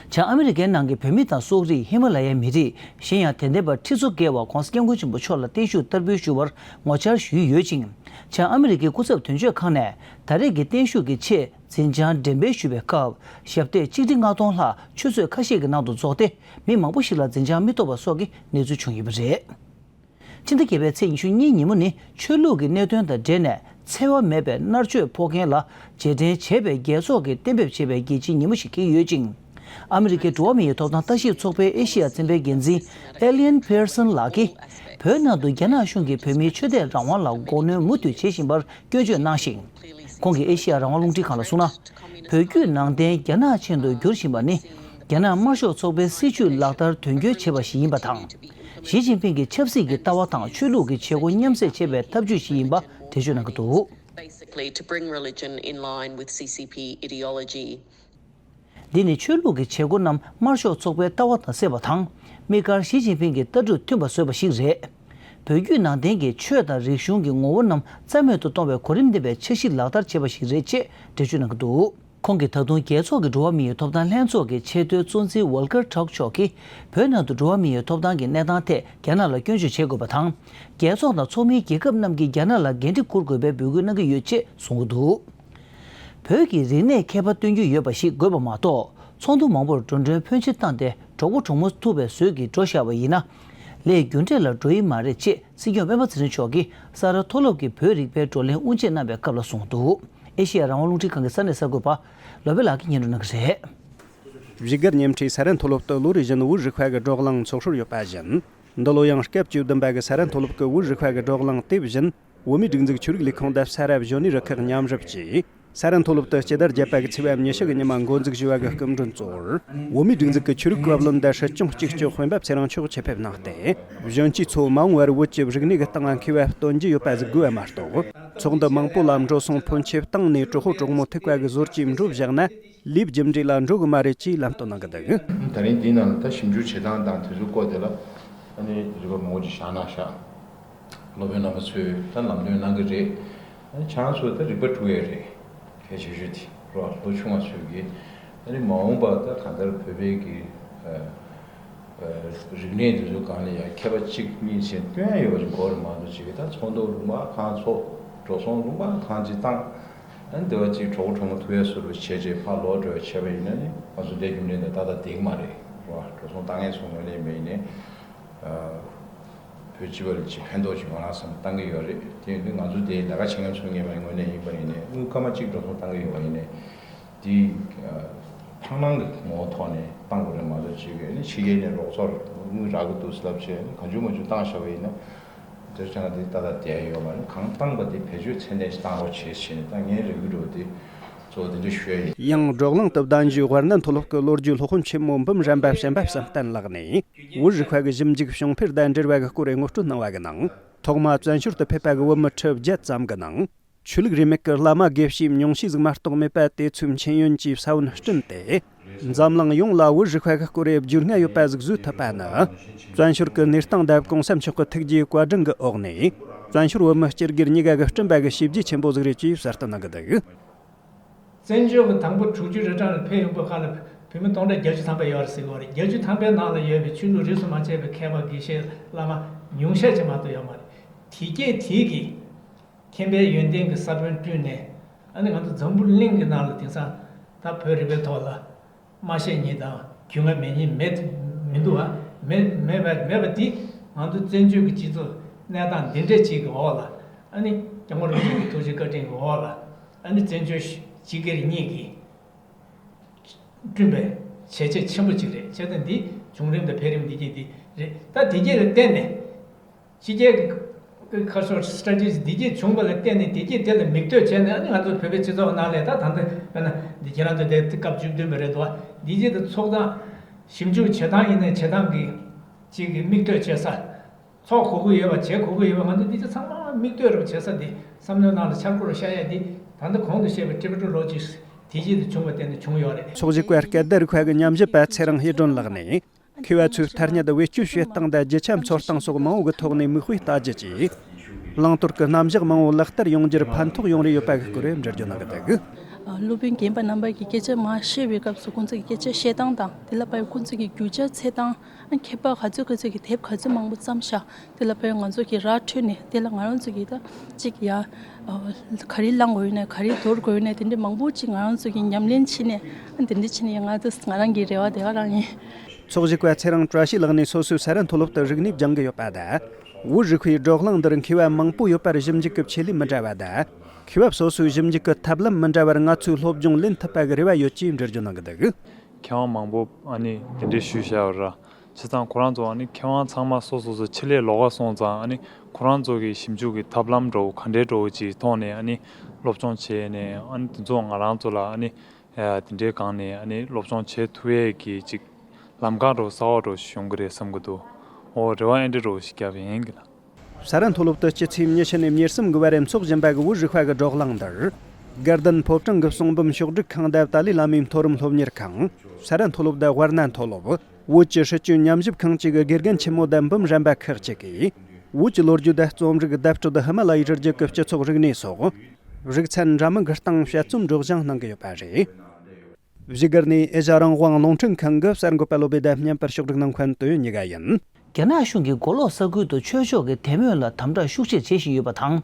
བྱང་ཨ་མི་རི་ཀའི་ནང་གི་བོད་མི་དང་སོག་རིགས་ཧི་མ་ལ་ཡའི་མི་རིགས་གཞན་ཡང་དད་ལྡན་པ་ཁྲི་ཚོ་བརྒལ་བ་༧གོང་ས་༧སྐྱབས་མགོན་ཆེན་པོ་མཆོག་ལ་བརྟན་བཞུགས་བསྟར་འབུལ་ཞུ་བར་ངོ་བཅར་ཞུས་ཡོད་ཅིང་། བྱང་ཨ་མི་རི་ཀའི་སྐུ་ཚབ་དོན་གཅོད་ཁང་ནས་ད་རེས་ཀྱི་བརྟན་བཞུགས་ཀྱི་ཆེད་འཛིན་བྱང་འགྲེམས་སྤེལ་ཞུས་པའི་སྐབས་ཞབས་སྟེགས་ཆིག་ཁྲི་ལྔ་སྟོང་ལྷག་ཆུ་ཚོད་ཁ་ཤས་ཀྱི་ནང་དུ་རྫོགས་ཏེ་མི་མང་པོ་ཞིག་ལ་འཛིན་བྱང་མི་ཐོབ་པ་སོགས་ཀྱི་གནས་ཚུལ་བྱུང་ཡོད་པ་རེད། ཕྱི་ཟླ་བརྒྱད་པའི་ཚེས་ཉི་ཤུ་གཉིས་ཉིན་མོ་ནི་ཆོས་ལུགས་ཀྱི་གནད་དོན་དང་འབྲེལ་ནས་འཚེ་བ་མེད་པའི་མནར་གཅོད་ཕོག་མཁན་ལ་རྗེས་དྲན་བྱེད་པའི་རྒྱལ་ཚོགས་ཀྱིས་གཏན་འབེབས་བྱས་པའི་རྒྱལ་སྤྱིའི་ཉིན་མོ་ཞིག་འཁེལ་ཡོད་ཅིང་། ཨ་མི་རི་ཀའི་འགྲོ་བ་མིའི་ཐོབ་ཐང་ལྟ་ཞིབ་ཚོགས་པའི་ཨེ་ཤི་ཡ་ཚན་པའི་འགན་འཛིན་ཨེ་ལི་ཡན་ཕི་ཡར་སན་ལགས་ཀྱིས་བོད་ནང་དུ་རྒྱ་ནག་གཞུང་གིས་བོད་མིའི་ཆོས་དད་རང་དབང་ལ་དགོངས་གནོན་མུ་མཐུད་བྱེད་བཞིན་པར་སྐྱོན་བརྗོད་གནང་ཞིང་། ཁོང་གིས་ཨེ་ཤི་ཡ་རང་དབང་རླུང་འཕྲིན་ཁང་ལ་གསུངས་ན། བོད་བརྒྱུད་ནང་བསྟན་རྒྱ་ནག་ཅན་དུ་འགྱུར་བཞིན་པ་ནི། རྒྱ་ནག་དམར་ཤོག་ཚོགས་པའི་སྲིད་བྱུས་ལག་བསྟར་དོན་འཁྱོལ་བྱས་པ་ཞིག་ཡིན་པ་དང་། ཞི་ཅིན་ཕིང་གི་ཆབ་སྲིད་ཀྱི་ལྟ་བ་དང་ཆོས་ལུགས་ཀྱི་བྱེད་སྒོ་མཉམ་བསྲེས་བྱེད་པའི་ཐབས་ཇུས་ཤིག་ཡིན་པ་འགྲེལ་བརྗོད་གནང་གི་འདུག Basically, to bring religion in line with C C P ideology. འདི་ནི་ཆོས་ལུགས་ཀྱི་བྱེད་སྒོ་རྣམས་དམར་ཤོག་ཚོགས་པའི་ལྟ་བ་དང་བསྲེས་པ་དང་། དམིགས་བཀར་ཞི་ཅིན་ཕིང་གི་ལྟ་གྲུབ་མཐུན་པ་བཟོས་པ་ཞིག་རེད། བོད་བརྒྱུད་ནང་བསྟན་གྱི་ཆོས་དང་རིག་གཞུང་གི་ངོ་བོ་རྣམས་རྩ་མེད་དུ་གཏོང་བའི་གོ་རིམ་ལྡན་པའི་འཆར་གཞི་ལག་བསྟར་བྱས་པ་ཞིག་རེད་ཅེས་འགྲེལ་བརྗོད་གནང་གི་འདུག་ཁོང་གིས་ད་དུང་རྒྱལ་ཚོགས་ཀྱི་འགྲོ་བ་མིའི་ཐོབ་ཐང་ལྷན་ཚོགས་ཀྱི་ཆེས་མཐོའི་གཙོ་འཛིན་ཝོལ་ཀར་ཊརྐ་མཆོག་གིས་བོད་ནང་དུ་འགྲོ་བ་མིའི་ཐོབ་ཐང་གི་གནས་སྟངས་ཐད་རྒྱ་ནག་ལ་སྐྱོན་བརྗོད་བྱེད་དགོས་པ་དང་། རྒྱལ་ཚོགས་དང་ཚོགས་མིའི་རྒྱལ་ཁབ་རྣམས་ཀྱིས་རྒྱ་ནག་ལ་འགན་འཁྲི་འཁུར་དགོས་པའི་འབོད་སྐུལ་གནང་གི་ཡོད་ཅེས་གསུངས་ཀྱི་འདུག་བོད་ཀྱི་རིག་གནས་ཁྱད་པར་སྟོན་རྒྱུ་ཡོད་པ་ཞིག་དགོས་པ་མ་གཏོགས། ཚོགས་འདུ་མང་པོར་འགྲོ་གྲོན་ཕོན་ཆེ་བཏང་སྟེ་གྲོགས་པོ་གྲོགས་མོ་ཐུབ་པའི་ཟོལ་གྱིས་འགྲོ་བཞག་པ་ཡིན་ན། ལས་རྒྱུ་འབྲས་ལ་འགྲོ་ཡི་མ་རེད་ཅེས་སྲིད་སྐྱོང་སྤེན་པ་ཚེ་རིང་མཆོག་གིས་ས་རཱ་མཐོ་སློབ་ཀྱི་བོད་རིག་པའི་བགྲོ་གླེང་དབུ་འབྱེད་གནང་བའི་སྐབས་ལ་གསུངས་འདུག་ཨེ་ཤེ་ཡ་རང་དབང་རླུང་འཕྲིན་ཁང་གི་ས་གནས་གསར་འགོད་པ་བློ་བྷེ་ལགས་ཀྱིས་སྙན་སྒྲོན་གནང་གི་རེད། བཞུགས་སྒར་ཉེ་འཁྲིས་ས་རཱ་མཐོ་སློབ་ཏུ་ལོ་རེ་བཞིན་བོད་རིག་པ་གི་བགྲོ་གླེང་ཚོགས་སྲོལ་ཡོད་པ་བཞིན། འདི་ལོ་ཡང་སྐབས་བཅུ་བདུན་པ་གི་ས་རཱ་མཐོ་སློབ་ཀྱི་བོད་རིག་པ་གི་བགྲོ་གླེང་དེ་བཞིན། བོད་མིའི་སྒྲིག་འཛུགས་ཆོས་རིག་ལས་ཁུངས་དང་ས་རཱ་གཞོན་ནུའི་རུ་ཁག་མཉམ་རུབ་ཀྱིས། ས་རཱ་མཐོ་སློབ་ཏུ་སྤྱི་ཟླ་བརྒྱད་པ་གི་ཚེས་པ་ཉི་ཤུ་གི་ཉི་མ་འགོ་འཛུགས་ཞུས་པ་གི་སྐུ་མགྲོན་གཙོ་བོར། བོད་མིའི་སྒྲིག་འཛུགས་ཀྱི་ཆོས་རིག་བཀའ་བློན་དང་སྲིད་སྐྱོང་གཅིག་ལྕོགས་སྤེན་པ་ཚེ་རིང་མཆོག་ཆེད་ཕེབས་གནང་སྟེ། གཞོན་སྐྱེས་ཚོ་མ་འོངས་པར་བོད་ཀྱི་རིག་གནས་ཀྱི་སྟེང་ལ་མཁས་པ་སྟོན་རྒྱུ་ཡོད་པ་ཟིག་དགོས་པ་མ་གཏོགས། ཚོགས་འདུ་མང་པོ་ལ་འགྲོ་སོང་ཕོན་ཆེ་བཏང་ནས་གྲོགས་པོ་གྲོགས་མོ་ཐུག་པ་གི་ཟོལ་གྱིས་འགྲོ་བཞག་ན། ལས་རྒྱུ་འབྲས་ལ་འགྲོ་གི་མ་རེད་ཅེས་ལམ་སྟོན་གནང་གི་འདུག་ད་རིང་དེའི་ནང་ལ་ད་ཞིབ་འཇུག་བྱེད་སྟངས་དང་དེ་ཚོའི་སྐོར་དེ་ལ་ཨ་ནི་རིག་པ་མང་པོ་ཅིག་བཞག་གནང་ཤག་སློབ་དཔོན་རྣམ་པ་ཚོས་ད་ལམ་སྟོན་གནང་གི་རེད། ཨ་ནི་ཁྱེད་རང་ཚོས་ད་རིག་པ་དཀྲུག་ཡས་རེད། གལ་ཆེ་ཤོས་དེ་རོ། ལོ་ཆུང་བ་ཚོས་ཀྱིས་ཨ་ནི་མ་འོངས་པ་ད་གང་ལྟར་བོད་པའི་གི་ཨ་ཨ་རིག་གནས་འདི་ཚོ་སྒང་ལ་ཡང་མཁས་པ་གཅིག་གཉིས་བྱས་སྟོན་ཡས་ཡོད་པ་ཅིག་དགོས་རེད་མ་གཏོགས་ཅིག་གི་ད་ཚོགས་འདུ་ལུང་པ་གང་ཚོགས། འགྲོ་སོང་ལུང་པ་གང་ཅིག་བཏང་། ཨ་ནི་འདི་བ་ཅིག་གྲོགས་པོ་གྲོགས་མོ་ཐུག་ཡས་བཟོ་འདྲ་བྱས་རྗེས་ཕར་ལོག་འགྲོ་ཡས་བྱས་པ་ཡིན་ན་ནི་ང་ཚོ་འདིའི་རྒྱུན་ལྡན་དང་ཏག་ཏག་འགྲིག་གི་མ་རེད་རོ། འགྲོ་སོང་བཏང་མཁན་ཚོ་ངོས་ནས་མེད་ཡིན་ནའི་ཨ་བོད་སྤྱི་པ་ལ་ཅིག་ཕན་ཐོགས་ཅིག་ང་རང་བསམ་བཏང་གི་ཡོད་རེད། དེ་ཡིན་དུས་ང་ཚོ་དེའི་ལས་ཀ་བྱེད་མཁན་ཚོ་ངོས་ནས་ཡིན་པ་ཡིན་ནའི་དངུལ་སྐར་མ་གཅིག་འགྲོ་སོང་བཏང་གི་ཡོད་པ་ཡིན་ནའི་དེ་ཐང་ནང་གི་ངོ་བོ་ཐོག་ནས་བཏང་དགོས་རེད་མ་གཏོགས་ཅིག་ཨ་ནི་ཕྱི་རྒྱལ་ནས་རོགས་ཚོར་དངུལ་རག་གི་འདུག་ཟེར་ལབ་བྱས་ཨ་ནི་གང་བྱུང་མང་བྱུང་བཏང་བཞག་པ་ཡིན་ན། དེར་ཆ་ན་དེ་ཏག་ཏག་བསྡད་ཡོད་མ་རེད། གང་བཏང་པ་དེ་བེད་སྤྱོད་ཚད་ལྡན་ཞིག་བཏང་རོགས་བྱེད་ཟེར་ནས་ད་ངའི་རེ་སྐུལ་འདྲ་བོ་དེ་གཙོ་བོ་དེ་འདྲ་ཞུ་ཡ་ཡིན། ཡང་བགྲོ་གླེང་དུ་གདན་ཞུས་དབར་ན་མཐོ་སློབ་ཀྱི་ལོ་རྒྱུས་སློབ་དཔོན་ཆེན་མོ་འབུམ་རམས་པ་བྱམས་པ་བསམ་གཏན་ལགས་ནས་བོད་རིག་པ་གི་ཞིབ་འཇུག་བྱུང་འཕེལ་དང་འབྲེལ་བ་གི་སྐོར་ངོ་སྤྲོད་གནང་བ་གི་ནང་། ཐོག་མ་བཙན་བྱོལ་དུ་ཕེབས་པ་གི་བོད་མི་ཁྲི་བརྒྱད་ཙམ་གི་ནང་ཆོས་ལུགས་རིས་མེད་ཀྱི་བླ་མ་དགེ་བཤེས་ཉུང་ཤས་ཟིག་མ་གཏོགས་མེད་པ་དེ་ཚོའི་མཁྱེན་ཡོན་གྱིས་ས་བོན་བསྐྲུན་ཏེ། འཛམ་གླིང་ཡོངས་ལ་བོད་རིག་པ་གི་སྐོར་རེ་བརྒྱུད་མངའ་ཡོད་པ་ཟིག་བཟོས་ཐུབ་པ་ནི། བཙན་བྱོལ་གྱི་གནས་སྟངས་དང་གོང་ས་མཆོག་གི་ཐུགས་རྗེའི་བཀའ་དྲིན་གྱི་འོག་ནས། བཙན་བྱོལ་བོད་མི་སྤྱི་སྒེར་གཉིས་ཀ་གི་བསྐྲུན་པ་གི་བྱས་རྗེས་ཆེན་པོ་ཟིག་རེད་ཅེས་གསལ་བསྟོད་གནང་གི་འདུག། བཙན་བྱོལ་གྱི་དང་པོ་དྲུག་ཅུ་རེ་གྲངས་ལ་ཕེབས་ཡོང་བའི་ཁ་ལ་བོད་མི་སྟོང་ཕྲག་བརྒྱད་ཅུ་ཐམ་པ་ཡོད་རེད་ཟེར་གྱི་ཡོད་རེད། བརྒྱད་ཅུ་ཐམ་པའི་ནང་ལ་ཡོད་པའི་ཆོས་ལུགས་རིས་སུ་མ་ཆད་པའི་མཁས་པ་དགེ་བཤེས་བླ་མ་ཉུང་ཤས་ཅིག་མ་གཏོགས་ཡོད་མ་རེད། དེ་སྐད་དེ་གིས། མཁྱེན་པའི་ཡོན་ཏན་གྱི་ས་བོན་བསྐྲུན་ནས། ཨ་ནི་ང་ཚོ་འཛམ་བུ་གླིང་གི་ནང་ལ་དེང་སང་ད་བོད་རིག་པའི་ཐོག་ལ་སྨྲ་ཤེས་མཁན་དང་རྒྱུས་མངའ་མེད་མཁན་མེད་མི་འདུག་བ། མེད་མེད་པ་མེད་པ་འདི་ང་ཚོ་བཙན་བྱོལ་གྱི་སྤྱི་ཚོགས་གནས་སྟངས་འདི་འདྲ་ཅིག་གི་འོག་ལ། ཨ་ནི་སྐྱབས་མགོན་རིན་པོ་ཆེ་གི་ཐུགས་རྗེ་བཀའ་དྲིན་གྱི་འོག་ལ། ཨ་ནི་བཙན་བྱོལ་སྤྱི་སྒེར་གཉིས་ཀྱིས་བསྐྲུན་པའི་བྱས་རྗེས་ཆེན་པོ་ཅིག་རེད། བྱས་ཙང་འདི་བྱུང་རིམ་དང་འཕེལ་རིམ་འདི་གྱད་འདི་རེད། ད་འདི་གྱད་ལ་བརྟེན་ནས། ཕྱི་རྒྱལ་གྱི་ཁ་ཕྱོགས་སི་ཊ་ཊི་ཇི་འདི་གྱད་བྱུང་བ་ལ་བརྟེན་ནས་འདི་གྱད་དེ་ལ་མིག་ལྟོས་བྱས་ནས། ཨ་ནི་ང་ཚོ་བོད་པའི་སྤྱི་ཚོགས་ནང་ལ་ད་ད་ལྟ་དཔེར་ན་འདི་ཁྱེད་རང་ཚོ་དེ་སྐབས་བཅུ་བདུན་པ་རེད་འདུག་བ། འདི་གྱད་དེ་ཚོགས་དང་ཞིབ་འཇུག་བྱེད་སྟངས་ཡིན་ནའི་བྱེད་སྟངས་ཀྱི་ཅིག་གི་མིག་ལྟོས་བྱེད་ས། ཚོགས་དགོས་ཀྱི་ཡོད་པ་བྱེད་དགོས་ཀྱི་ཡོད་པ། ང་ཚོ་འདི་གྱད་ཚང་མ་མིག་ལྟོས་རུ་བྱེད་ས་འདི་བསམ་བློའི་ནང་ལ་འཆར་སྒོ་རུ་ཤར་ཡ་འདི་ད་ལྟ་གོང་དུ་བཤད་པའི་ཊི་བེ་ཊན་ལོ་ཇིག་སི་འདི་གྱད་དེ་བྱུང་བ་བརྟེན་ནས་བྱུང་ཡོད་རེད། ཕྱོགས་བཞི་པའི་སྐད་བརྡ་རིག་པ་གི་ཉམས་ཞིབ་པ་ཚེ་རིང་ཧེ་སྒྲོན་ལགས་ནས། མཁས་པ་ཚོས་ཐ་སྙད་བེད་སྤྱོད་བྱེད་སྟངས་དང་རྒྱུ་ཆ་འཚོལ་སྟངས་སོགས་མང་བོ་གི་ཐོག་ནས་མིག་དཔེ་ལྟ་རྒྱུ་གྱིས། བླང་དོར་གྱི་རྣམ་གཞག་མང་བོ་ལག་བསྟར་ཡོང་རྒྱུར་ཕན་ཐོགས་ཡོང་རེ་ཡོད་པ་གི་སྐོར་འགྲེལ་བརྗོད་གནང་གི་འདུག། སློབ་དཔོན་རྒན་པ་རྣམ་པ་གིས་སྐད་ཆ་མར་བཤད་པའི་སྐབས་སུ་ཁོང་ཚོ་གི་སྐད་ཆ་བཤད་སྟངས་དང་དེ་ལ་དཔག་པའི་ཁོང་ཚོ་གི་རྒྱུ་ཆ་འཚོལ་སྟངས། ཨ་མཁས་པ་ག་ཚོད་ག་ཚོད་ཀྱི་དེབ་ག་ཚོད་མང་པོ་བརྩམས་ཤག། དེ་ལ་དཔེར་ང་ཚོ་གི་ར་འཕྲོད་ནས་དེ་ལ་ང་རང་ཚོ་གི་ད་གཅིག་ཡ། ག་རེ་བླང་དགོས་ཡོད་ན་ག་རེ་དོར་དགོས་ཡོད་ན་དེ་འདྲ་མང་པོ་ཅིག་ང་རང་ཚོ་གི་ཉམས་ལེན་བྱས་ནས། ཨ་དེ་འདྲ་བྱས་ནས་ང་ད་ང་རང་གི་རེ་བ་དེ་ག་རང་ཡིན། ཚོགས་ཞུགས་པ་ཚེ་རིང་བཀྲ་ཤིས་ལགས་ནས་སོ་སོའི་ས་རཱ་མཐོ་སློབ་ཏུ་རིག་གནས་སྦྱང་གི་ཡོད་པ་དང་། བོད་རིག་པའི་བགྲོ་གླེང་འདིར་མཁས་པ་མང་པོ་ཡོད་པར་ཞིབ་འཇུག་གི་ཆེད་ལས་མི་འདྲ་བ་དང་། མཁས་པ་སོ་སོའི་ཞིབ་འཇུག་གི་ཐབས་ལམ་མི་འདྲ་བར་ང་ཚོས་སློབ་སྦྱོང་ལེན་ཐུབ་པ་གི་རེ་བ་ཡོད་ཅེས་འགྲེལ་བརྗོད་གནང་གི་འདུག། མཁས་དབང་མང་པོ་ཨ་ནི་དེ་འདྲའི་ཞུས་བཞག་ཡོད་ར། བྱས་ཙང་ཁོ་རང་ཚོ་ཨ་ནི་མཁས་དབང་ཚང་མ་སོ་སོ་སོ་ཆེད་ལས་ལོགས་ཀ་སོང་ཙང་། ཨ་ནི་ཁོ་རང་ཚོ་གི་ཞིབ་འཇུག་གི་ཐབས་ལམ་འདྲ་བོ་ག་འདྲའི་འདྲ་བོ་ཅིག་ཐོག་ནས་ཨ་ནི་སློབ་སྦྱོང་བྱས་ནས། ཨ་ནི་དེ་ཚོ་ང་རང་ཚོ་ལ་ཨ་ནི་དེ་འདྲའི་སྒང་ནས་ཨ་ནི་སློབ་སྦྱོང་བྱེད་ཐུབ་ཡས་ཀྱི་ཅིག་ལམ་ཁ་འདྲ་བོ་གསར་བ་འདྲ་བོ་ཞིག་ཡོང་གི་རེད་བསམ་གི་འདུག། འོ་རེ་བ་ཨེ་འདྲ་འདྲ་བོ་ཞིག་བརྒྱབ་ཡིན་གི་ལ། ས་རཱ་མཐོ་སློབ་ཏུ་སྤྱི་ཚེས་ཉི་ཤུ་ནས་ཉེར་གསུམ་གི་བར་འཚོགས་བཞིན་པ་གི་བོད་རིག་པ་གི་བགྲོ་གླེང་འདིར། དགའ་ལྡན་ཕོ་བྲང་གི་གསུང་འབུམ་ཤོག་སྒྲིག་ཁང་དང་ཏཱ་ལའི་བླ་མའི་མཐོ་རིམ་སློབ་གཉེར་ཁང་། ས་རཱ་མཐོ་སློབ་དང་དབར་ན་མཐོ་སློབ། བོད་ཀྱི་སྲིད་བྱུས་ཉམས་ཞིབ་ཁང་བཅས་ཀྱི་དགེ་རྒན་ཆེན་མོ་དང་འབུམ་རམས་པ་ཁག་ཅིག་གིས། བོད་ཀྱི་ལོ་རྒྱུས་དང་རྩོམ་རིག་བརྡ་སྤྲོད། ཧི་མ་ལ་ཡའི་རི་རྒྱུད་ཀྱི་སྤྱི་ཚོགས་རིག་གནས་སོགས། རིག་ཚན་འདྲ་མིན་གྱི་སྟེང་དཔྱད་རྩོམ་སྒྲོག་སྦྱང་གནང་གི་ཡོད་པ་རེད། བཞུགས་སྒར་ནས་ཨེ་ཤ་རང་དབང་རླུང་འཕྲིན་ཁང་གི་གསར་འགོད་པ་བློ་བྷེ་དང་མཉམ་པར་ཕྱོགས་སྒྲིག་གནང་མཁན་དོན་གཉིས་ཀ་ཡིན། རྒྱ་ནག་གཞུང་གིས་མགོ་ལོག་ས་ཁུལ་དུ་ཆོས་ཕྱོགས་ཀྱི་དད་མོས་ལ་དམ་དྲག་ཤུགས་ཆེ་བྱེད་བཞིན་ཡོད་པ་དང་།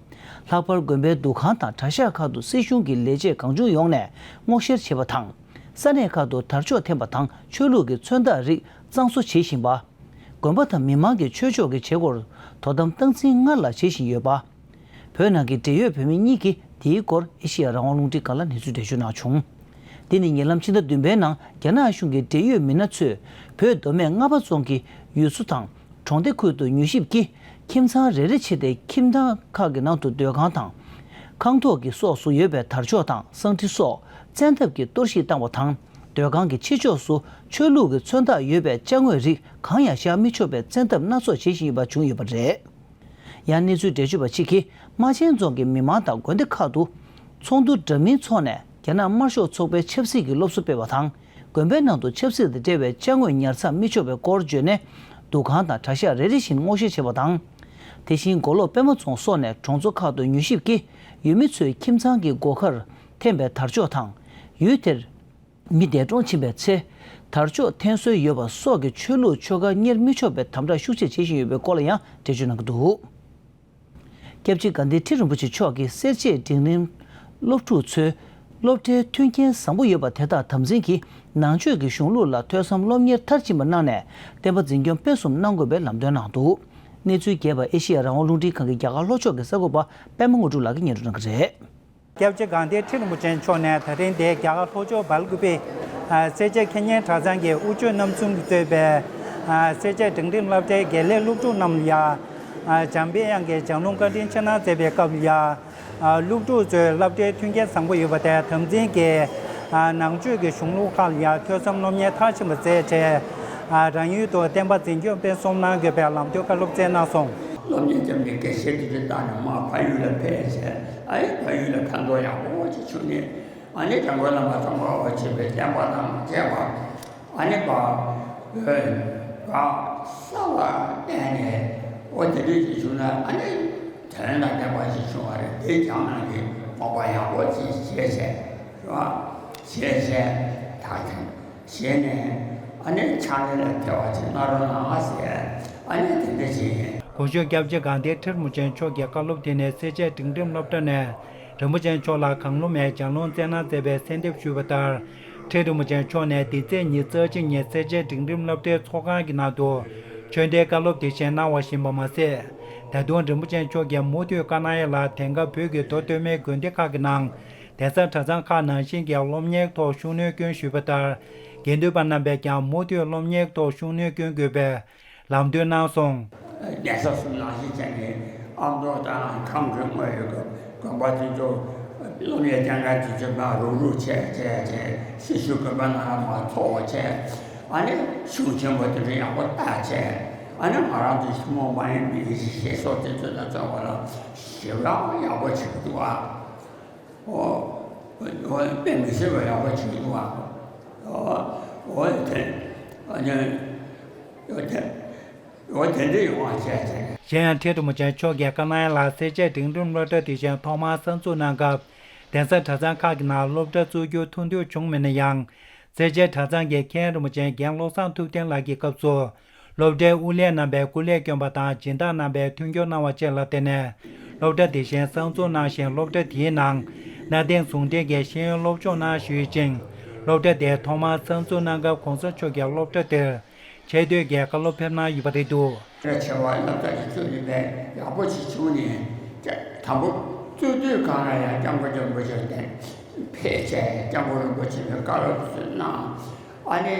ལྷག་པར་དགོན་པའི་འདུ་ཁང་དང་གྲྭ་ཤག་ཁག་ཏུ་སྲིད་གཞུང་གི་ལས་བྱེད་གང་བྱུང་ཡོང་ནས་སྔོག་བཤེར་བྱེད་པ་དང་། ས་གནས་ཁག་ཏུ་དར་ལྕོག་འཐེན་པ་དང་ཆོས་ལུགས་ཀྱི་མཚོན་རྟགས་རིགས་གཙང་བཟོ་བྱེད་བཞིན་པ། དགོན་པ་དང་མི་མང་གིས་ཆོས་ཕྱོགས་ཀྱི་བྱེད་སྒོར་དོ་དམ་སྟངས་འཛིན་སྔར་ལས་བྱེད་བཞིན་ཡོད་པ། བོད་ནང་གི་འབྲེལ་ཡོད་བོད་མི་གཉིས་ཀྱིས་དེའི་སྐོར་ཨེ་ཤེ་ཡ་རང་དབང་རླུང་འཕྲིན་ཁང་ལ་གནས་ཚུལ་འགྲེལ་བརྗོད་གནང་བྱུང་། འདི་ནི་ཉེ་ལམ་ཕྱི་ཟླ་བདུན་པའི་ནང་རྒྱ་ནག་གཞུང་གི་འབྲེལ་ཡོད་མི་སྣ་ཚོས་བོད་མདོ་སྨད་རྔ་པ་རྫོང་གི་ཡུལ་ཚོ་དང་གྲོང་སྡེ་ཁུལ་དུ་མྱུལ་ཞིབ་ཀྱིས་ཁྱིམ་ཚང་རེ་རེ་བྱས་ཏེ་ཁྱིམ་ཚང་ཁག་གི་ནང་དུ་སྡོད་ཁང་དང་། ཁང་ཐོག་གི་སོགས་སུ་ཡོད་པའི་དར་ལྕོག་དང་བསང་ཁྲི་སོགས་བཙན་ཐབས་ཀྱིས་གཏོར་བཤིག་བཏང་བ་དང་། སྡོད་ཁང་གི་ཕྱི་ཕྱོགས་སུ་ཆོས་ལུགས་ཀྱི་མཚོན་རྟགས་ཡོད་པའི་ཅ་དངོས་རིགས་གང་ཡང་བཞག་མི་ཆོག་པའི་བཙན་ཐབས་སྣ་ཚོགས་བྱེད་བཞིན་ཡོད་པ་བྱུང་ཡོད་པ་རེད། ཡང་གནས་ཚུལ་འགྲེལ་བརྗོད་པ་གཅིག་གིས་རྨ་ཆེན་རྫོང་གི་མི་མང་དང་དགོན་སྡེ་ཁག་ཏུ་ཚོགས་འདུ་འདྲ་མིན་འཚོགས་ནས་རྒྱ་ནག་དམར་ཤོག་ཚོགས་པའི་ཆབ་སྲིད་ཀྱི་སློབ་གསོ་སྤེལ་བ་དང་། དགོན་པའི་ནང་དུ་ཆབ་སྲིད་དང་འབྲེལ་བའི་ཅ་དངོས་ཉར་ཚགས་མི་ཆོག་པའི་སྐོར་བརྗོད་ནས་འདུ་ཁང་དང་གྲྭ་ཤག་རེ་རེ་བཞིན་སྔོག་བཤེར་བྱས་པ་དང་། དེ་བཞིན་མགོ་ལོག་པད་མ་རྫོང་སོགས་ནས་གྲོང་ཚོ་ཁག་ཏུ་མྱུལ་ཞིབ་ཀྱིས་ཡུལ་མི་ཚོའི་ཁྱིམ་ཚང་གི་སྒོ་ཁར་འཐེན་པའི་དར་ལྕོག་དང་། ཡུལ་དེར་མི་འདས་གྲོངས་ཕྱིན་པའི་ཚེ། དར་ལྕོག་འཐེན་སྲོལ་ཡོད་པ་སོགས་ཀྱི་ཆོས་ལུགས་ཆོ་ག་གཉེར་མི་ཆོག་པའི་དམ་དྲག་ཤུགས་ཆེ་བྱེད་བཞིན་ཡོད་པའི་སྐོར་ལ་ཡང་འགྲེལ་བརྗོད་གནང་གི་འདུག་སྐྱབས་རྗེ་དགའ་ལྡན་ཁྲི་རིན་པོ་ཆེ་མཆོག་གིས་སེར་བྱེས་འབྲིང་རིམ་སློབ་ཕྲུག་ཚོའི་སློབ་གྲྭའི་མཐུན་རྐྱེན་བཟང་པོ་ཡོད་པ་དེ་དག་དམ་འཛིན་གྱིས་ནང་ཆོས་ཀྱི་གཞུང་ལུགས་ལ་ཐོས་བསམ་སློབ་གཉེར་མཐར་ཕྱིན་པ་གནང་ནས། བསྟན་པ་འཛིན་སྐྱོང་སྤེལ་གསུམ་གནང་དགོས་པའི་ལམ་སྟོན་གནང་འདུག་གནས་ཚུལ་རྒྱས་པ་ཨེ་ཤེ་ཡ་རང་དབང་རླུང་འཕྲིན་ཁང་གི་རྒྱ་གར་ལྷོ་ཕྱོགས་ཀྱི་གསར་འགོད་པ་པད་མ་དངོས་གྲུབ་ལགས་ཀྱིས་སྙན་སྒྲོན་གནང་གི་རེད། སྐྱབས་རྗེ་དགའ་ལྡན་ཁྲི་རིན་པོ་ཆེ་མཆོག་ནས་ད་རིང་འདིར་རྒྱ་གར་ལྷོ་ཕྱོགས་སྦེལ་ཀུ་པེ་སེར་བྱེས་ཁེ་ཉན་གྲྭ་ཚང་གི་དབུ་ཆོས་རྣམ་གསུམ་གྱིས་གཙོས་པའི་སེར་བྱེས་འབྲིང་རིམ་སློབ་གྲྭའི་དགེ་ལས་སློབ་ཕྲུག་རྣམས་ལ་ཡང་འཇམ་དཔལ་དབྱངས་ཀྱི་ལྗང་རླུང་བཀའ་དྲིན་ཆེ་གནང་མཛད་པའི་སྐབས་ལ་ཡང་སློབ་ཕྲུག་ཚོས་སློབ་གྲྭའི་མཐུན་རྐྱེན་བཟང་པོ་ཡོད་པ་དེ་དམ་འཛིན་གྱིས་ནང་ཆོས་ཀྱི་གཞུང་ལུགས་ཁག་ལ་ཡང་ཐོས་བསམ་སློབ་གཉེར་མཐར་ཕྱིན་པ་མཛད་བྱས། རང་ཡུལ་དུ་བསྟན་པ་འཛིན་སྐྱོང་སྤེལ་གསུམ་གནང་དགོས་པའི་ལམ་སྟོན་བཀའ་སློབ་སྩལ་གནང་སོང་། སློབ་གཉེར་བྱས་ནས་དགེ་བཤེས་དེ་ཚོ་བཏང་ནས་མར་ཕ་ཡུལ་ལ་ཕེབས་བྱས། ཨ་ནི་ཕ་ཡུལ་ལ་ཕན་ཐོགས་ཡག་པོ་ཅིག་བྱུང་ནས། ཨ་ནི་འཇམ་མགོན་བླ་མ་ཙོང་ཁ་པ་ཆེན་པོའི་བསྟན་པ་དང་བཅས་པ། ཨ་ནི་བ་བ་གསར་བ་བསྟན་ནས། འོ་དེ་འདྲ་ཅིག་བྱུང་ན། ཨ་ནི་དོན་དང་ལྡན་པ་ཞིག་བྱུང་བ་རེད། དེ་སྦྱངས་གནང་གི་སྤོབས་པ་ཡག་པོ་ཅིག་བྱས་བྱས། རེད་བ། བྱས་བྱས་ད་ཐེངས། བྱས་ནས་ཨ་ནི་ཕྱག་ལས་ལ་དེ་བ་ཅིག་གནང་རོགས་གནང་ཟེར། ཨ་ནི་དེ་འདྲ་བྱས། གོང་ཞུས་སྐྱབས་རྗེ་དགའ་ལྡན་ཁྲི་རིན་པོ་ཆེ་མཆོག་གི་བཀའ་སློབ་དེ་ནི་སེར་བྱེས་འབྲིང་རིམ་སློབ་གྲྭ་ནས་རིན་པོ་ཆེ་མཆོག་ལ་གང་བླུ་མའི་ལྗང་རླུང་སྩལ་གནང་མཛད་པའི་གསོལ་འདེབས་ཞུས་པ་ལྟར། ཁྲི་རིན་པོ་ཆེ་མཆོག་ནས་འདི་ཚེས་ཉི་ཤུ་རྩ་གཅིག་ཉིན་སེར་བྱེས་འབྲིང་རིམ་སློབ་གྲྭའི་ཚོགས་ཁང་གི་ནང་དུ་ཆོས་འབྲེལ་བཀའ་སློབ་དེ་བཞིན་གནང་བ་བཞིན་པ་མ་ཟད། ད་དུང་རིན་པོ་ཆེ་མཆོག་གིས་མུ་མཐུད་བཀའ་གནང་ཡ་ལ་དེང་སྐབས་བོད་ཀྱི་མདོ་སྟོད་སྨད་དགོན་སྡེ་ཁག་གི་ནང་གདན་ས་གྲྭ་ཚང་ཁག་ནང་བཞིན་གྱི་སློབ་གཉེར་ཐོག་ཤུགས་སྣོན་སྐྱོན་ཞུས་པ་ལྟར། དགེ་འདུན་པ་རྣམ་པས་ཀྱང་མུ་མཐུད་སློབ་གཉེར་ཐོག་ཤུགས་སྣོན་སྐྱོན་དགོས་པའི་ལམ་སྟོན་གནང་སོང་། གདན་ས་གསུམ་ནང་བཞིན་བྱས་ནས་ཨ་མདོ་དང་ཁམས་ཀྱི་དངོས་ཡོད་དགོན་པ་དེ་ཚོ་སློབ་གཉེར་སྤྱན་སྔ་དེ་ཚོ་མར་རུག་རུག་བྱས་བྱས་བྱས། སྲི་ཞུ་དགོན་པ་ནང་ལ་མར་ཚོགས་བྱས། ཨ་ནི་གཞུང་ཆེན་པོ་དེ་ཚོ་ཡག་པོ་བལྟས་བྱས། ཨ་ནི་ང་རང་ཚོ་ཐུན་མོང་མ་ཡིན་པའི་ཞེས་སོགས་དེ་ཚོ་ལ་བརྩོན་པ་ལ་ཞེ་དྲག་ཡག་པོ་བྱེད་ཀྱི་འདུག་ཨ། འོ། འོ། དཔེ་མི་སྲིད་པ་ཡག་པོ་བྱེད་འདུག་ཨ། འོ། འོ་དེ། ཨ་ནི། འོ་དེ། འོ་དེ་འདྲ་ཡོང་བ་བྱས་བྱས། གཞན་ཡང་ཁྲི་རིན་པོ་ཆེ་མཆོག་གིས་བཀའ་གནང་ཡ་ལ་སེར་བྱེས་འབྲིང་རིམ་སློབ་གྲྭ་དེ་བཞིན་ཐོག་མར་གསར་འཛུགས་གནང་སྐབས། གདན་ས་གྲྭ་ཚང་ཁག་གི་ནང་སློབ་གྲྭ་བཙུགས་རྒྱུ་ཐུགས་འདུན་བྱུང་མེད་ན་ཡང་། སེར་བྱེས་གྲྭ་ཚང་གི་མཁན་རིན་པོ་ཆེ་རྒན་བློ་བཟང་ཐུབ་བསྟན་ལགས་ཀྱི་སྐབས་སུ། སློབ་གྲྭའི་དབུ་ལས་རྣམ་པས་སྐུ་ལས་བསྐྱོན་པ་དང་སྦྱིན་བདག་རྣམ་པས་མཐུན་འགྱུར་གནང་བ་བཅས་ལ་བརྟེན་ནས། སློབ་གྲྭ་དེ་བཞིན་གསར་འཛུགས་གནང་ཞིང་། སློབ་གྲྭ་དེའི་ནང་གནའ་དེང་ཟུང་འབྲེལ་གྱི་ཤེས་ཡོན་སློབ་སྦྱོང་གནང་ཞུས་ཤིང་། སློབ་གྲྭ་དེ་ཐོག་མར་གསར་འཛུགས་གནང་སྐབས་གོང་ས་མཆོག་གིས་སློབ་གྲྭ་དེར་ཆེ་བསྟོད་ཀྱི་བཀའ་སློབ་ཕེབས་གནང་ཡོད་པ་རེད་འདུག་ཆེ་བ་སློབ་གྲྭ་དེ་བཙུགས་ཡོད་པས་ཡག་པོ་ཞིག་བྱུང་ནས། དང་པོ་བཙུགས་དུས་སྒང་ལ་ཡང་སྐྱབས་མགོན་རིན་པོ་ཆེ་དེ་ཕེབས་བྱས། སྐྱབས་མགོན་རིན་པོ་ཆེ་གི་བཀའ་སློབ་ཚོ་གནང་། ཨ་ནི།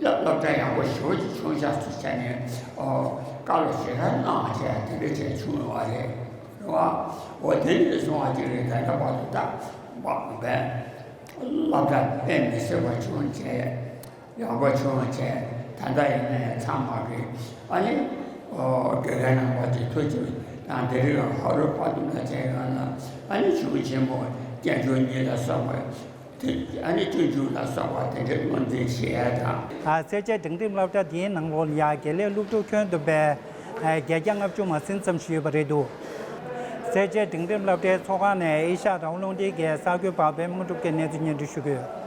སློབ་སློབ་གྲྭ་ཡག་པོ་ཞེ་པོ་ཅིག་བྱུང་ཤག་ཟེར་བྱས་ནས། ཨོ། བཀའ་སློབ་ཞེ་དྲག་གནང་བྱས་དེ་འདྲ་བྱས་བྱུང་ཡོད་པ་རེད། རེད་བ། འོ་དེ་འདྲ་སོང་བ་ཅིག་རེད། ད་ལྟ་བར་དུ་ད་བ་བས་སློབ་གྲྭ་དཔེ་མི་སྲིད་པ་བྱུང་བྱས། ཡག་པོ་བྱུང་བྱས། ད་ལྟ་ཡིན་ན་ཡང་ཚང་མ་གི། ཨ་ནི། ཨོ། དགེ་རྒན་རྣམ་པ་ཚོས་ཐུགས་རྗེ་དང་དེ་རིང་ཧ་རུ་པ་དུ་ན་བྱས་ཡོང་ན། ཨ་ནི་གཞུང་ཆེན་མོ་སྐྱབས་མགོན་གཉིས་ལ་སོགས་པ། དེ་ཨ་ནི་སྤྱོད་འཇུག་ལ་སོགས་པ་དེ་འདྲའི་སྔོན་འཛིན་བྱེད་ཡ་དང་། ཨ། སེར་བྱེས་འབྲིང་རིམ་སློབ་གྲྭ་འདིའི་ནང་ལོགས་ལ་ཡ་དགེ་ལས་སློབ་ཕྲུག་ཁྱོན་བསྡོམས་པས་བརྒྱད་བརྒྱ་ལྔ་བཅུ་མ་ཟིན་ཙམ་ཞིག་ཡོད་པ་རེད་འདུག་སེར་བྱེས་འབྲིང་རིམ་སློབ་གྲྭའི་ཚོགས་ཁང་ནས་ཨེ་ཤ་ཡ་རང་དབང་རླུང་འཕྲིན་གྱི་གསར་འགོད་པ་པད་མ་དངོས་གྲུབ་ཀྱིས་གནས་ཚུལ་སྙན་སྒྲོན་ཞུ་གི་ཡོད།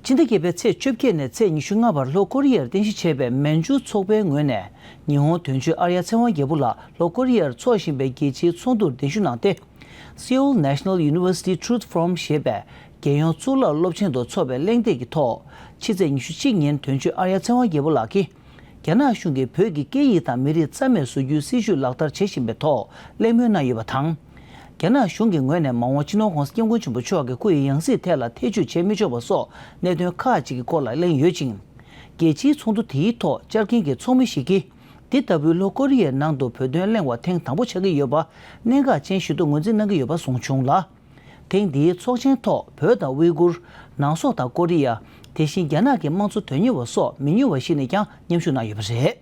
ཕྱི་ཟླ་བརྒྱད་པའི་ཚེས་བཅོ་བརྒྱད་ནས་ཚེས་ཉི་ཤུ་ལྔ་བར་ལྷོ་ཀོ་རི་ཡར་རྟེན་གཞི་བྱས་པའི་མན་ཇུ་ཚོགས་པའི་ངོས་ནས་ཉི་ཧོང་དོན་གཅོད་ཨར་ཡ་ཚེ་དབང་རྒྱལ་པོ་ལགས་ལྷོ་ཀོ་རི་ཡར་འཚོགས་བཞིན་པའི་རྒྱལ་སྤྱིའི་ཚོགས་འདུར་གདན་ཞུ་གནང་སྟེ། Seoul National University Truth Forum ཞེས་པའི་རྒྱལ་ཡོངས་གཙུག་ལག་སློབ་ཆེན་དུ་འཚོགས་པའི་གླེང་སྟེགས་ཀྱི་ཐོག་ཕྱི་ཚེས་ཉི་ཤུ་གཅིག་ཉིན་དོན་གཅོད་ཨར་ཡ་ཚེ་དབང་རྒྱལ་པོ་ལགས་ཀྱིས། རྒྱ་ནག་གཞུང་གིས་བོད་ཀྱི་སྐད་ཡིག་དང་མི་རིགས་རྩ་མེད་བཟོ་རྒྱུའི་སྲིད་བྱུས་ལག་བསྟར་བྱེད་བཞིན་པའི་ཐོག་གླེང་མོལ་གནང་ཡོད་པ་དང་། རྒྱ་ནག་གཞུང་གི་ངོས་ནས་མ་འོངས་སྤྱི་ནོར་༸གོང་ས་༸སྐྱབས་མགོན་ཆེན་པོ་མཆོག་གི་སྐུ་ཡི་ཡང་སྲིད་ཐད་ལ་ཐེ་བྱུས་བྱེད་མི་ཆོག་པ་སོགས་གནད་དོན་ཁག་ཅིག་གི་སྐོར་ལ་གླེང་ཡོད་ཅིང་། རྒྱལ་སྤྱིའི་ཚོགས་འདུ་དེའི་ཐོག་བཅར་མཁན་གྱི་ཚོགས་མི་ཞིག་གིས། འདི་ལྟ་བུའི་ལྷོ་ཀོ་རི་ཡའི་ནང་དུ་བོད་དོན་གླེང་བ་ཐེངས་དང་པོ་ཆགས་ཀྱི་ཡོད་པ་གནད་འགག་ཅན་ཞིག་ཏུ་ངོས་འཛིན་གནང་གི་ཡོད་པ་གསུངས་བྱུང་ལ། ཐེངས་འདིའི་ཚོགས་ཆེན་ཐོག་བོད་དང་ཝི་གུར། ནང་སོག་དང་ཀོ་རི་ཡ། དེ་བཞིན་རྒྱ་ནག་གི་དམངས་གཙོ་དོན་གཉེར་བ་སོགས་མི་ཉུང་བ་ཞིག་ནས་ཀྱང་མཉམ་ཞུགས་གནང་ཡོད་པ་རེད།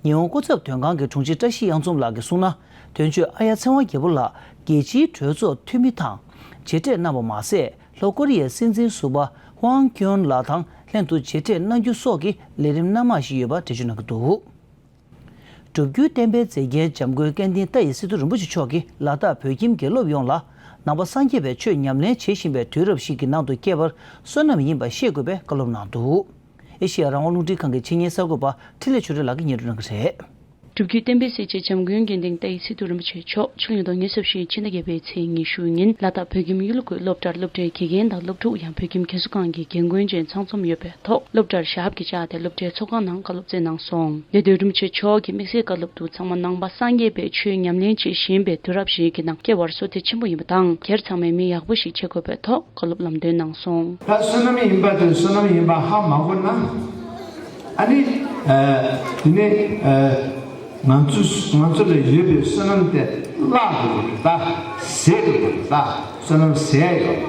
ཉི་ཧོང་སྐུ་ཚབ་དོན་ཁང་གི་དྲུང་ཆེ་བཀྲ་ཤིས་གཡང་འཛོམས་ལགས་ཀྱིས་གསུངས་ན། དོན་གཅོད་ཨ་ཡ་ཚེ་དབང་རྒྱལ་པོ་ལགས་རྒྱལ་སྤྱིའི་གྲོས་ཚོགས་འཐུས་མི་དང་མཇལ་འཕྲད་གནང་བ་མ་ཟད། ལྷོ་ཀོ་རི་ཡའི་སྲིད་འཛིན་ཟུར་པ་ཧུའང་ཁྱོན་ལགས་དང་ལྷན་དུ་མཇལ་འཕྲད་གནང་རྒྱུ་སོགས་ཀྱི་ལས་རིམ་སྣ་མང་ཞིག་ཡོད་པ་འགྲེལ་བརྗོད་གནང་གི་འདུག་སྒྲུབ་བརྒྱུད་བསྟན་པའི་མཛེས་རྒྱན་འཇམ་མགོན་སྐལ་ལྡན་ཏཱ་ཡི་སི་ཏུ་རིན་པོ་ཆེ་མཆོག་གིས་ལ་དྭགས་བོད་ཁྱིམ་དགེ་སློབ་ཡོངས་ལ། ནང་པ་སངས་རྒྱས་པའི་ཆོས་ཉམས་ལེན་བྱེད་བཞིན་པའི་དུས་རབས་ཤིག་གི་ནང་དུ་སྐྱེས་པར་བསོད་ནམས་ཡིན་པ་ཤེས་དགོས་པའི་བཀའ་སློབ་གནང་འདུག་ཨེ་ཤེ་ཡ་རང་དབང་རླུང་འཕྲིན་ཁང་གི་ཆེད་གཉེར་གསར་འགོད་པ་འཕྲིན་ལས་ཆོས་སྒྲོན་ལགས་ཀྱིས་སྙན་སྒྲོན་གནང་གི་རེད། སྒྲུབ་བརྒྱུད་བསྟན་པའི་གཟི་བརྗིད་འཇམ་མགོན་དགེ་ལྡན་ཏཱ་ཡི་སི་ཏུ་རིན་པོ་ཆེ་མཆོག་ཕྱི་ལོ་ཉིས་སྟོང་ཉི་ཤུ་རྩ་བཞི་ཕྱི་ཟླ་བརྒྱད་པའི་ཚེས་ཉི་ཤུ་ཉིན་ལ་དྭགས་བོད་ཁྱིམ་གཡུ་ལོ་ཁུལ་སློབ་གྲྭར་སློབ་གྲྭའི་དགེ་རྒན་དང་སློབ་ཕྲུག་ཡང་བོད་ཁྱིམ་མཁན་ཟུར་ཁང་གི་རྒན་རྒོན་བཅས་ཚང་འཛོམས་ཡོད་པའི་ཐོག་སློབ་གྲྭར་ཞབས་ཀྱིས་བཅགས་ཏེ་སློབ་གྲྭའི་ཚོགས་ཁང་ནང་བཀའ་སློབ་སྩལ་གནང་སོང་། ལས་དོན་རིན་པོ་ཆེ་མཆོག་གིས་དམིགས་བསལ་བཀའ་སློབ་ཏུ་ཚང་མ་ནང་པ་སངས་རྒྱས་པའི་ཆོས་ཉམས་ལེན་བྱེད་བཞིན་པའི་དུས་རབས་ཤིག་གི་ནང་སྐྱེ་བར་བསོད་བདེ་ཆེན་པོ་ཡིན་པ་དང་། སྒེར་ཚང་མས་མི་ཡག་པོ་ཞིག་བྱེད་དགོས་པའི་ཐོག་བཀའ་སློབ་ལམ་སྟོན་གནང་སོང་། ད་བསོད་ནམས་ཡིན་པ་དེ་བསོད་ནམས་ཡིན་པ་ཧ་མ་གོ་ན། ཨ་ནི། ཨ། དེ་ནས། ཨ། ང་ཚོ་ང་ཚོ་ལ་ཡོད་པའི་བསོད་ནམས་དེ་བརླག་དགོས་ཀྱི་རེད་ད། ཟད་དགོས་ཀྱི་རེད་ད། བསོད་ནམས་ཟད་ཡོད།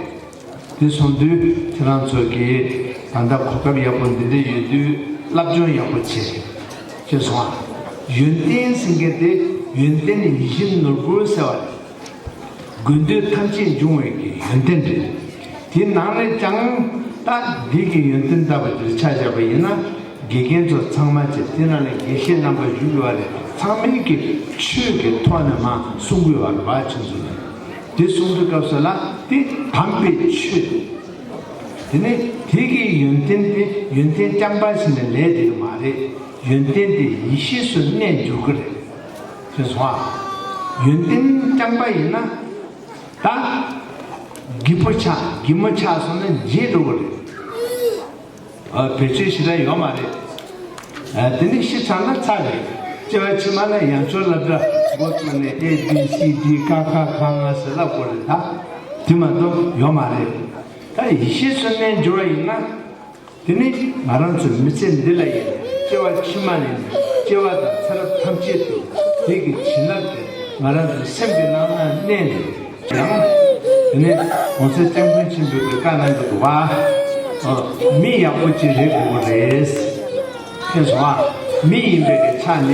དེ་སོང་དུས་ཁྱེད་རང་ཚོ་གིས་ད་ལྟ་གོ་སྐབས་ཡག་པོ་འདི་འདྲ་ཡོད་དུས་སློབ་སྦྱོང་ཡག་པོ་བྱེད། ཤེས་སོང་ཨ། ཡོན་ཏན་ཟེར་མཁན་དེ་ཡོན་ཏན་ཡིད་བཞིན་ནོར་བུ་ཟེར་བ་རེད། དགོས་འདོད་ཐམས་ཅད་འབྱུང་བའི་གི་ཡོན་ཏན་རེད། དེ་ནང་ནས་ཀྱང་ད་འདི་གི་ཡོན་ཏན་ལྟ་བུ་དེར་ཆ་བཞག་པ་ཡིན་ན། དགེ་རྒན་ཚོ་ཚང་མ་བྱས་དེ་ནང་ནས་དགེ་བཤེས་རྣམ་པ་བཞུགས་ཡོད་པ་རེད། ཚང་མས་ཀྱི་ཆོས་ཀྱི་ཐོག་ནས་མ་གསུང་དགོས་པ་རེད་པ། ཁྱེད་ཚོ་ནས་དེ་གསུང་དུས་སྐབས་སུ་ལ་དེ་དམ་པའི་ཆོས། དེ་ནས་དེ་གི་ཡོན་ཏན་དེ་ཡོན་ཏན་རྐྱང་པ་ཞིག་ནས་ལས་དེ་གི་མ་རེད། ཡོན་ཏན་དེ་ཡེ་ཤེས་སུ་གནས་འགྱུར་གི་རེད། ཁྱེད་ཚོ་ཨ། ཡོན་ཏན་རྐྱང་པ་ཡིན་ན། ད། སྒྱིད་པོ་ཆགས་སྒྱིད་མོ་ཆགས་སོང་ན་བརྗེད་འགྲོ་གི་རེད། ཨ། བེད་སྤྱོད་ཞེ་དྲག་ཡོད་མ་རེད། ཨ། དེ་ནས་ཤི་ཚར་ན་ཚར་རེད། སྐྱེ་བ་ཕྱི་མ་ལ་ཡང་བསྐྱར་སློབ་གྲྭ་འགོ་བཙུགས་ནས་ཨེ་བི་སི་ཌི་ཀ་ཁ་ག་ང་ཟེར་ལབ་དགོས་རེད་ད། དེ་མ་གཏོགས་ཡོད་མ་རེད། ད་ཡེ་ཤེས་སུ་གནས་འགྱུར་བ་ཡིན་ན། དེ་ནི་ང་རང་ཚོའི་མི་ཚེ་འདི་ལ་ཡིན། སྐྱེ་བ་ཕྱི་མ་ལ་ཡིན། སྐྱེ་བ་དང་ཚེ་རབས་ཐམས་ཅད་དུ་དེ་གི་བྱིན་རླབས་དེ་ང་རང་ཚོའི་སེམས་ཀྱི་ནང་ན་གནས་ནས། ཡང་། དེ་ནི་གོང་ས་སྐྱབས་མགོན་ཆེན་པོས་བཀའ་གནང་གི་འདུག་པ། མི་ཡག་པོ་ཅིག་རེད་དགོས་པ་རེད། ཤེས་སོང་ཨ། མི་ཡིན་པའི་གི་ཆ་ནས་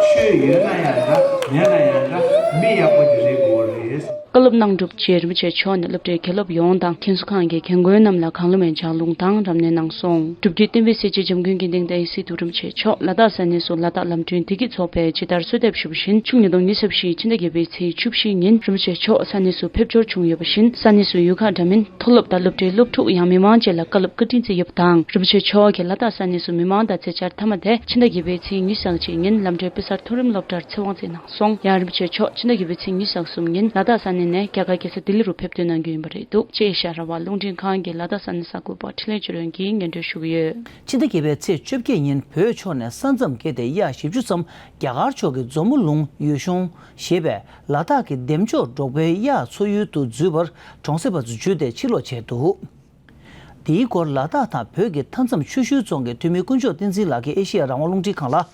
ཆོས་ཡོད་ན་ཡང་འདྲ་མེད་ན་ཡང་འདྲ་མི་ཡག་པོ་ཅིག་རེད་དགོས་པ་རེད། བཀའ་སློབ་གནང་གྲུབ་རྗེས་རིན་པོ་ཆེ་མཆོག་ནས་སློབ་གྲྭའི་དགེ་སློབ་ཡོངས་དང་མཁན་ཟུར་ཁང་གི་རྒན་རྒོན་རྣམས་ལ་གང་བླུ་མའི་ལྗགས་ལུང་དང་རབ་གནས་གནང་སོང་། སྒྲུབ་བརྒྱུད་བསྟན་པའི་གཟི་བརྗིད་འཇམ་མགོན་དགེ་ལྡན་ཏཱ་ཡི་སི་ཏུ་རིན་པོ་ཆེ་མཆོག་ལ་དྭགས་ས་གནས་སུ་ལ་དྭགས་ལམ་གྲོན་བདེ་སྐྱིད་ཚོགས་པས་ཇི་ལྟར་གསོལ་འདེབས་ཞུ་བ་བཞིན་ཕྱི་ལོ་ཉིས་སྟོང་ཉི་ཤུ་རྩ་བཞི་ཕྱི་ཟླ་བརྒྱད་པའི་ཚེས་བཅུ་བཞི་ཉིན་རིན་པོ་ཆེ་མཆོག་ས་གནས་སུ་ཕེབས་འབྱོར་བྱུང་ཡོད་པ་བཞིན་ས་གནས་སུ་ཡུལ་ཁག་འདྲ་མིན་མཐོ་སློབ་དང་སློབ་གྲྭའི་སློབ་ཕྲུག་ཡང་མི་མང་བཅས་ལ་བཀའ་སློབ་བཀའ་དྲིན་སྩལ་ཡོད་པ་དང་། རིན་པོ་ཆེ་མཆོག་གིས་ལ་དྭགས་ས་གནས་སུ་མི་མང་དང་མཛད་འཆར་མཐའ་མ་དེ་ཕྱི་ཟླ་བརྒྱད་པའི་ཚེས་ཉི་ཤུ་རྩ་གཅིག་ཉིན་ལམ་འབྲས་དཔེ་གསར་མཐོ་རིམ་སློབ་གྲྭར་ཚེ་དབང་སྩལ་གནང་སོང་། ཡང་རིན་པོ་ཆེ་མཆོག་ཕྱི་ཟླ་བརྒྱད་པའི་ཚེས་ཉི་ཤུ་རྩ་གསུམ་ཉིན་ལ་དྭགས་ས་གནས་ནས་རྒྱ་གར་རྒྱལ་ས་ལྡི་ལི་རུ་ཕེབས་ཐོན་གནང་རྒྱུ་ཡིན་པ་རེད་འདུག་ཅེས་ཨེ་ཤ་ཡ་རང་དབང་རླུང་འཕྲིན་ཁང་གི་ལ་དྭགས་ས་གནས་གསར་འགོད་པ་འཕྲིན་ལས་ཆོས་སྒྲོན་གྱིས་སྙན་སྒྲོན་ཞུ་གི་ཡོད། ཕྱི་ཟླ་བརྒྱད་པའི་ཚེས་བཅོ་བརྒྱད་ཉིན་བོད་ཕྱོགས་ནས་ས་མཚམས་བརྒལ་ཏེ་གཡག་བཞི་བཅུ་ཙམ་རྒྱ་གར་ཕྱོགས་ཀྱི་མཛོ་མོ་ལུང་ཡུལ་གཞུང་ཞེས་པའི་ལ་དྭགས་ཀྱི་འདེམས་ལྕོག་འབྲོག་པའི་གཡག་འཚོ་ཡུལ་དུ་འཛུལ་བར་གྲོང་གསེབ་པ་ཚོ་འཇུས་ཏེ་ཕྱིར་ལོག་བྱས་འདུག་དེའི་སྐོར་ལ་དྭགས་དང་བོད་ཀྱི་མཐའ་མཚམས་ཆུ་ཤུར་རྫོང་གི་འཐུས་མི་དཀོན་མཆོག་བསྟན་འཛིན་ལགས་ཀྱིས་ཨེ་ཤེ་ཡ་རང་དབང་རླུང་འཕྲིན་ཁང་ལ།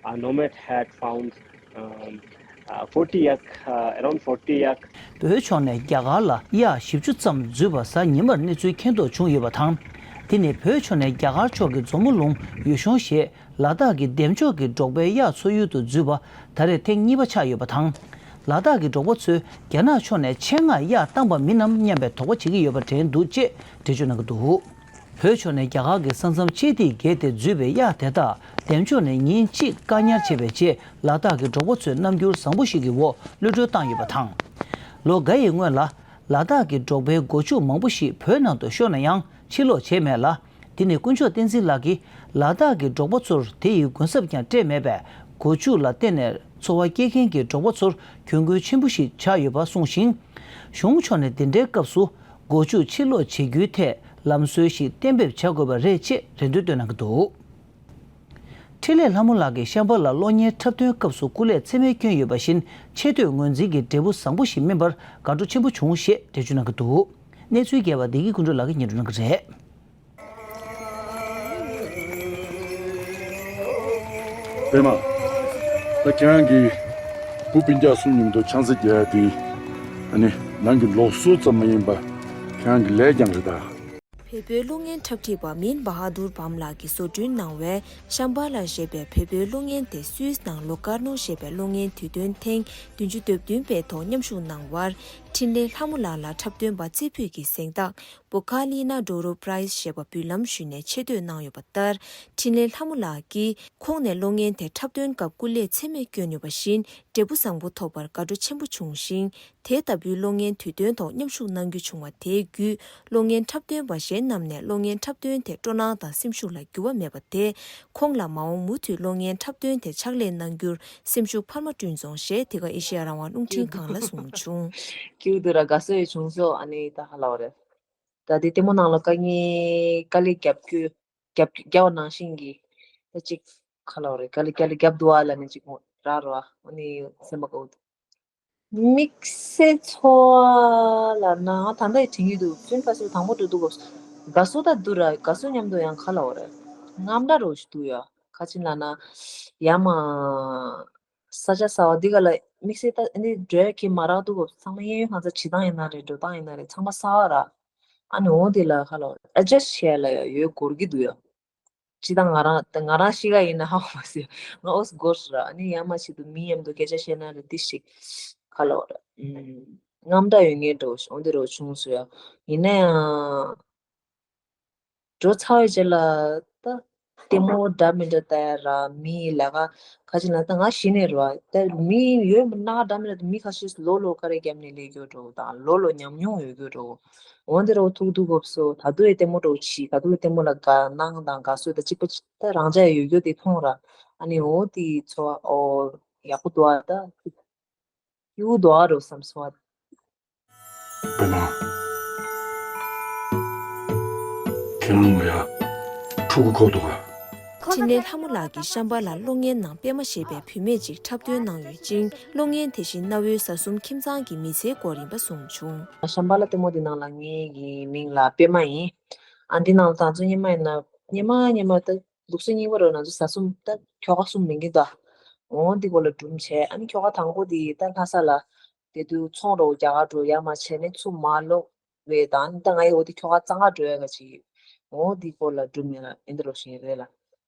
Our nomad had found, um, uh, forty yak, uh, around forty yak. བོད་ཕྱོགས་ནས་རྒྱ་གར་ལ་གཡག་བཞི་བཅུ་ཙམ་འཛུལ་བ་གཟའ་ཉི་མར་གནས་ཚུལ་མཁྱེན་རྟོགས་བྱུང་ཡོད་པ་དང་། དེ་ནི་བོད་ཕྱོགས་ནས་རྒྱ་གར་ཕྱོགས་ཀྱི་མཛོ་མོ་ལུང་ཡུལ་གཞུང་ཞེས་ལ་དྭགས་ཀྱི་འདེམས་ལྕོག་གི་འབྲོག་པའི་གཡག་འཚོ་ཡུལ་དུ་འཛུལ་བ་ད་རེས་ཐེངས་གཉིས་པ་ཆགས་ཡོད་པ་དང་། ལ་དྭགས་ཀྱི་འབྲོག་པ་ཚོས་རྒྱ་ནག་ཕྱོགས་ནས་ཆེད་མངགས་གཡག་བཏང་པ་མིན་ནམ་སྙམ་པའི་དོགས་པ་བྱེད་ཀྱི་ཡོད་པ་དྲན་འདུག་ཅེས་འགྲེལ་བརྗོད་གནང་གི་འདུག་བོད་ཕྱོགས་ནས་རྒྱ་གར་གྱི་ས་མཚམས་ཆེ་ཐིག་བརྒལ་ཏེ་འཛུལ་བའི་གཡག་དེ་དག་འདེམས་ལྕོག་ནས་ཉིན་གཅིག་བཀག་ཉར་བྱས་པའི་རྗེས་ལ་དྭགས་ཀྱི་འབྲོག་པ་ཚོས་རྣམ་འགྱུར་བཟང་པོ་ཞིག་གི་འོག་གློད་གྲོལ་བཏང་ཡོད་པ་དང་། ལོ་འགའ་ཡི་སྔོན་ལ་ལ་དྭགས་ཀྱི་འབྲོག་པའི་སྒོ་ཕྱུགས་མང་པོ་ཞིག་བོད་ནང་དུ་ཤོར་ན་ཡང་ཕྱིར་ལོག་བྱས་མེད་ལ། དེ་ནི་དཀོན་མཆོག་བསྟན་འཛིན་ལགས་ཀྱིས་ལ་དྭགས་ཀྱི་འབྲོག་པ་ཚོར་དེ་ཡི་གུན་གསབ་ཀྱང་སྤྲད་མེད་པས། སྒོ་ཕྱུགས་ལ་བརྟེན་ནས་འཚོ་བ་སྐྱེལ་མཁན་གྱི་འབྲོག་པ་ཚོར་གྱོང་གུན་ཆེན་པོ་ཞིག་ཆགས་ཡོད་པ་གསུངས་ཤིང་། གཞུང་ཕྱོགས་ནས་འདི་འདྲའི་སྐབས་སུ་སྒོ་ཕྱུགས་ཕྱིར་ལོག་བྱེད་རྒྱུའི་ཐད་ལམ་སྲོལ་ཞིག་གཏན་འབེབས་བྱ་དགོས་པ་རེད་ཅེས་རེ་འདུན་བཏོན་གནང་གི་འདུག་འཕྲིན་ལས་ལྷ་མོ་ལགས་ཀྱིས་ཤམ་བྷ་ལ་གློག་བརྙན་འཁྲབ་སྟོན་སྐབས་སུ་སྐུ་ལས་མཚན་སྨད་བསྐྱོན་ཡོད་པ་བཞིན་ཆེ་བསྟོད་ངོས་འཛིན་གྱི་འབྲས་བུ་བཟང་པོ་ཞིག་སྨིན་པར་དགའ་སྤྲོ་ཆེན་པོ་བྱུང་ཞེས་འགྲེལ་བརྗོད་གནང་གི་འདུག་གནས་ཚུལ་རྒྱས་པ་བདེ་སྐྱིད་ཀུན་སྒྲོན་ལགས་ཀྱིས་སྙན་སྒྲོན་གནང་གི་རེད། པད་མ། ད་ཁྱེད་རང་གི་བུ་སྤུན་ཀྱག་གསུམ་མཉམ་དུ་ཆང་ས་རྒྱག་ཡ་དེ། ཨ་ནི་ནང་གི་ལུགས་སྲོལ་ཙམ་མ་ཡིན་པ་ཁྱེད་རང་གི་ལས་ཀྱང་རེད་ད། བོད་པའི་གློག་བརྙན་འཁྲབ་ཁྲིད་པ་མིན་བྷ་ཧ་དུར་བམ་ལགས་ཀྱིས་བཟོ་སྐྲུན་གནང་བའི་ཤམ་བྷ་ལ་ཞེས་པའི་བོད་པའི་གློག་བརྙན་དེ་སུད་སི་ནང་ལོ་ཀར་ནོ་ཞེས་པའི་གློག་བརྙན་དུས་སྟོན་ཐེངས་བདུན་ཅུ་དོན་བདུན་པའི་ཐོག་མཉམ་ཞུགས་གནང་བར། འཕྲིན་ལས་ལྷ་མོ་ལགས་ལ་འཁྲབ་སྟོན་པ་རྩེ་ཕུད་ཀྱི་གཟེངས་རྟགས་Bocalina D'Oro Prize ཞེས་པ་འབུལ་ལམ་ཞུས་ནས་ཆེ་བསྟོད་གནང་ཡོད་པ་ལྟར། འཕྲིན་ལས་ལྷ་མོ་ལགས་ཀྱིས་ཁོང་ནས་གློག་བརྙན་དེ་འཁྲབ་སྟོན་སྐབས་སྐུ་ལས་ཚད་མེད་བསྐྱོན་ཡོད་པ་བཞིན་འབྲས་བུ་བཟང་པོ་ཐོབ་པར་དགའ་སྤྲོ་ཆེན་པོ་བྱུང་ཞིང་། དེ་ལྟ་བུའི་གློག་བརྙན་དུས་སྟོན་ཐོག་མཉམ་ཞུགས་གནང་རྒྱུ་བྱུང་བ་དེའི་བརྒྱུད། གློག་བརྙན་འཁྲབ་སྟོན་པ་གཞན་རྣམས་ནས་གློག་བརྙན་འཁྲབ་སྟོན་དེ་སྤྲོ་སྣང་དང་སེམས་ཤུགས་ལ་འགྱུར་བ་མེད་པ་དེས། ཁོང་ལ་མ་འོངས་མུ་མཐུད་གློག་བརྙན་འཁྲབ་སྟོན་དེ་ཕྱག་ལས་གནང་རྒྱུར་སེམས་ཤུགས་འཕར་མ་བསྐྲུན་སོང་ཞེས་དེ་ག་ཨེ་ཤེ་ཡ་རང་དབང་རླུང་འཕྲིན་ཁང་ལ་གསུངས་བྱུང་། སྐྱིད་པོ་འདུག་ར། དགའ་བསུ་ཡང་བྱུང་སོང་། ཨ་ནི་ད་ཧ་ལ་བ་རེད། ད་དེ་ལྟད་མོ་ནང་ལ་དཀའ་ངལ་དཀའ་ལས་རྒྱབ་རྒྱུ་རྒྱབ་རྒྱབ་པ་ནང་བཞིན་གྱི་ད་ཅིག་ཧ་ལ་བ་རེད། དཀའ་ལས་དཀའ་ལས་རྒྱབ་འདུག་ཨ་ལ་ནི་ཅིག་ར་ར་ཨ་ནི་སེམས་པ་དགའ་བོ་འདུག་དམིགས་བསལ་ཚོར་བ་ལབ་ན་ང་ད་ལྟ་ཡི་དྲན་གྱི་འདུག་ཚུན་ཕ་སུ་དང་པོ་འགྲོ་འདུག་གོ། དགའ་བསུ་ད་འདུག་ར། དགའ་བསུ་མཉམ་དུ་ཡང་ག་ལ་བ་རེད། རྔམ་སྒྲ་རོ་ཞིག་འདུག་ཡ། ག་ཅི་ལབ་ན། ཡ་མ། ས་ཆ་གསར་བ་འདི་ག་ལ་དམིགས་བསལ་ད་འདི་འགྲོ་ཡ་གི་མ་རག་འདུག་གོ། ཚང་མ་གཡས་གཡོན་གང་ས་བྲིས་སྟངས་ཡིན་ན་རེད། འགྲོ་སྟངས་ཡིན་ན་རེད། ཚང་མ་གསར་བ་ར། ཨ་ནི་འོ་དེ་ལ་ག་ལ་བ་རེད། ཨེ་ཇ་སི་ཊི་བྱས་ལ་ཡ་ཡོད་འགོར་གྱི་འདུག་ཡ། ཅི་ད་ང་རང་ད་ང་རང་ཤི་ག་ཡིན་ན་ཧ་གོ་མ་སྲིད། ང་ཨོ་སི་དགོས་ར། ཨ་ནི་ཡ་མ་ཆེད་དུ་མི་མཉམ་དུ་སྐད་ཆ་བཤད་ན་རེད། འདི་ཞིག་ག་ལ་བ་ར། ཨུམ། རྔམ་སྒྲ་ཡོད་ངེས་འགྲོ་འོ་འདི་རོ་བྱུང་སོ་ཡ། ཡིན་ན་ཡང་འགྲོ་ཚར་བའི་རྗེས་ལ་ད་ལྟད་མོ་འདྲ་མི་འདྲ་ལྟ་ཡ་ར། མི་ལས་ཀ་ག་ཅི་ན་ད་ང་གཞི་ནས་ར་ད་མི་ཡོད་མི་སྣ་འདྲ་མི་འདྲ་མི་ཁ་ཤས་ལོ་ལོ་ཀ་རེ་རྒྱབ་ནས་ལས་རྒྱུ་འགྲོ་དང་ལོ་ལོ་ཉམས་མྱོང་ཡོད་རྒྱུ་འགྲོ། འོ་འདི་རོ་ཐུག་ཐུག་གོ་སོ། ད་དུང་ཡི་ལྟད་མོ་འདྲ་བོ་ཆི། ད་དུང་ཡི་ལྟད་མོ་ལ་དགའ་སྣང་དང་དགའ་བསུ་དང་གཅིག་པ་ཅི་ད་རང་ཅག་ཡོད་རྒྱུ་དེ་མཐོང་ར། ཨ་ནི་འོ་དེ་ཚོ་འོ་ཡག་པོ་འདུག་ཨ། ད་སྐྱིད་པོ་འདུག་ཨ་རོ་བསམ་སོང་ཨ། བུ་མོ། ཁྱེད་རང་ལ་ཡ་ཕྲུ་གུ་ཁོག་འདུག་ག་འཕྲིན་ལས་ལྷ་མོ་ལགས་ཀྱི་ཤམ་པ་ལ་གློག་བརྙན་ནང་པད་མ་ཞེས་པའི་བུད་མེད་ཅིག་འཁྲབ་སྟོན་གནང་ཡོད་ཅིང་། གློག་བརྙན་དེ་བཞིན་གནའ་བོའི་བཟའ་སྲུང་ཁྱིམ་ཚང་གི་མི་ཚེའི་སྐོར་ཡིན་པ་གསུངས་བྱུང་། ཤམ་པ་ལ་ལྟད་མོ་འདི་ནང་ལ་ངའི་གི་མིང་ལ་པད་མ་ཡིན། ཨ་འདི་ནང་ལ་ད་ཚོ་སྙེ་མ་ཡིན་ན་སྙེ་མ་སྙེ་མ་ད་ལུགས་སྲོལ་རྙིང་པ་རོ་ན་ཚོ་བཟའ་སྲུང་ད་ཁྱོ་ག་གསུམ་མིན་གྱི་ད། འོ་འདི་སྐོར་ལ་སྒྲུང་བྱས། ཨ་ནི་ཁྱོ་ག་དང་པོ་འདི་ད་ལྷ་ས་ལ། དེ་དུས་ཚོང་རོགས་རྒྱ་གར་འགྲོ་ཡ་མ་བྱས་ནས་ཚུར་མ་ལོག་བས་དང་ད་ང་ཡི་འོ་དེ་ཁྱོ་ག་གཙང་ག་འགྲོ་ཡ་ག་ཅིག་འོ་དེ་སྐོར་ལ་སྒྲུང་ཡ་ལ་ཨེ་འདི་རོ་ཞིག་རེད་ལ།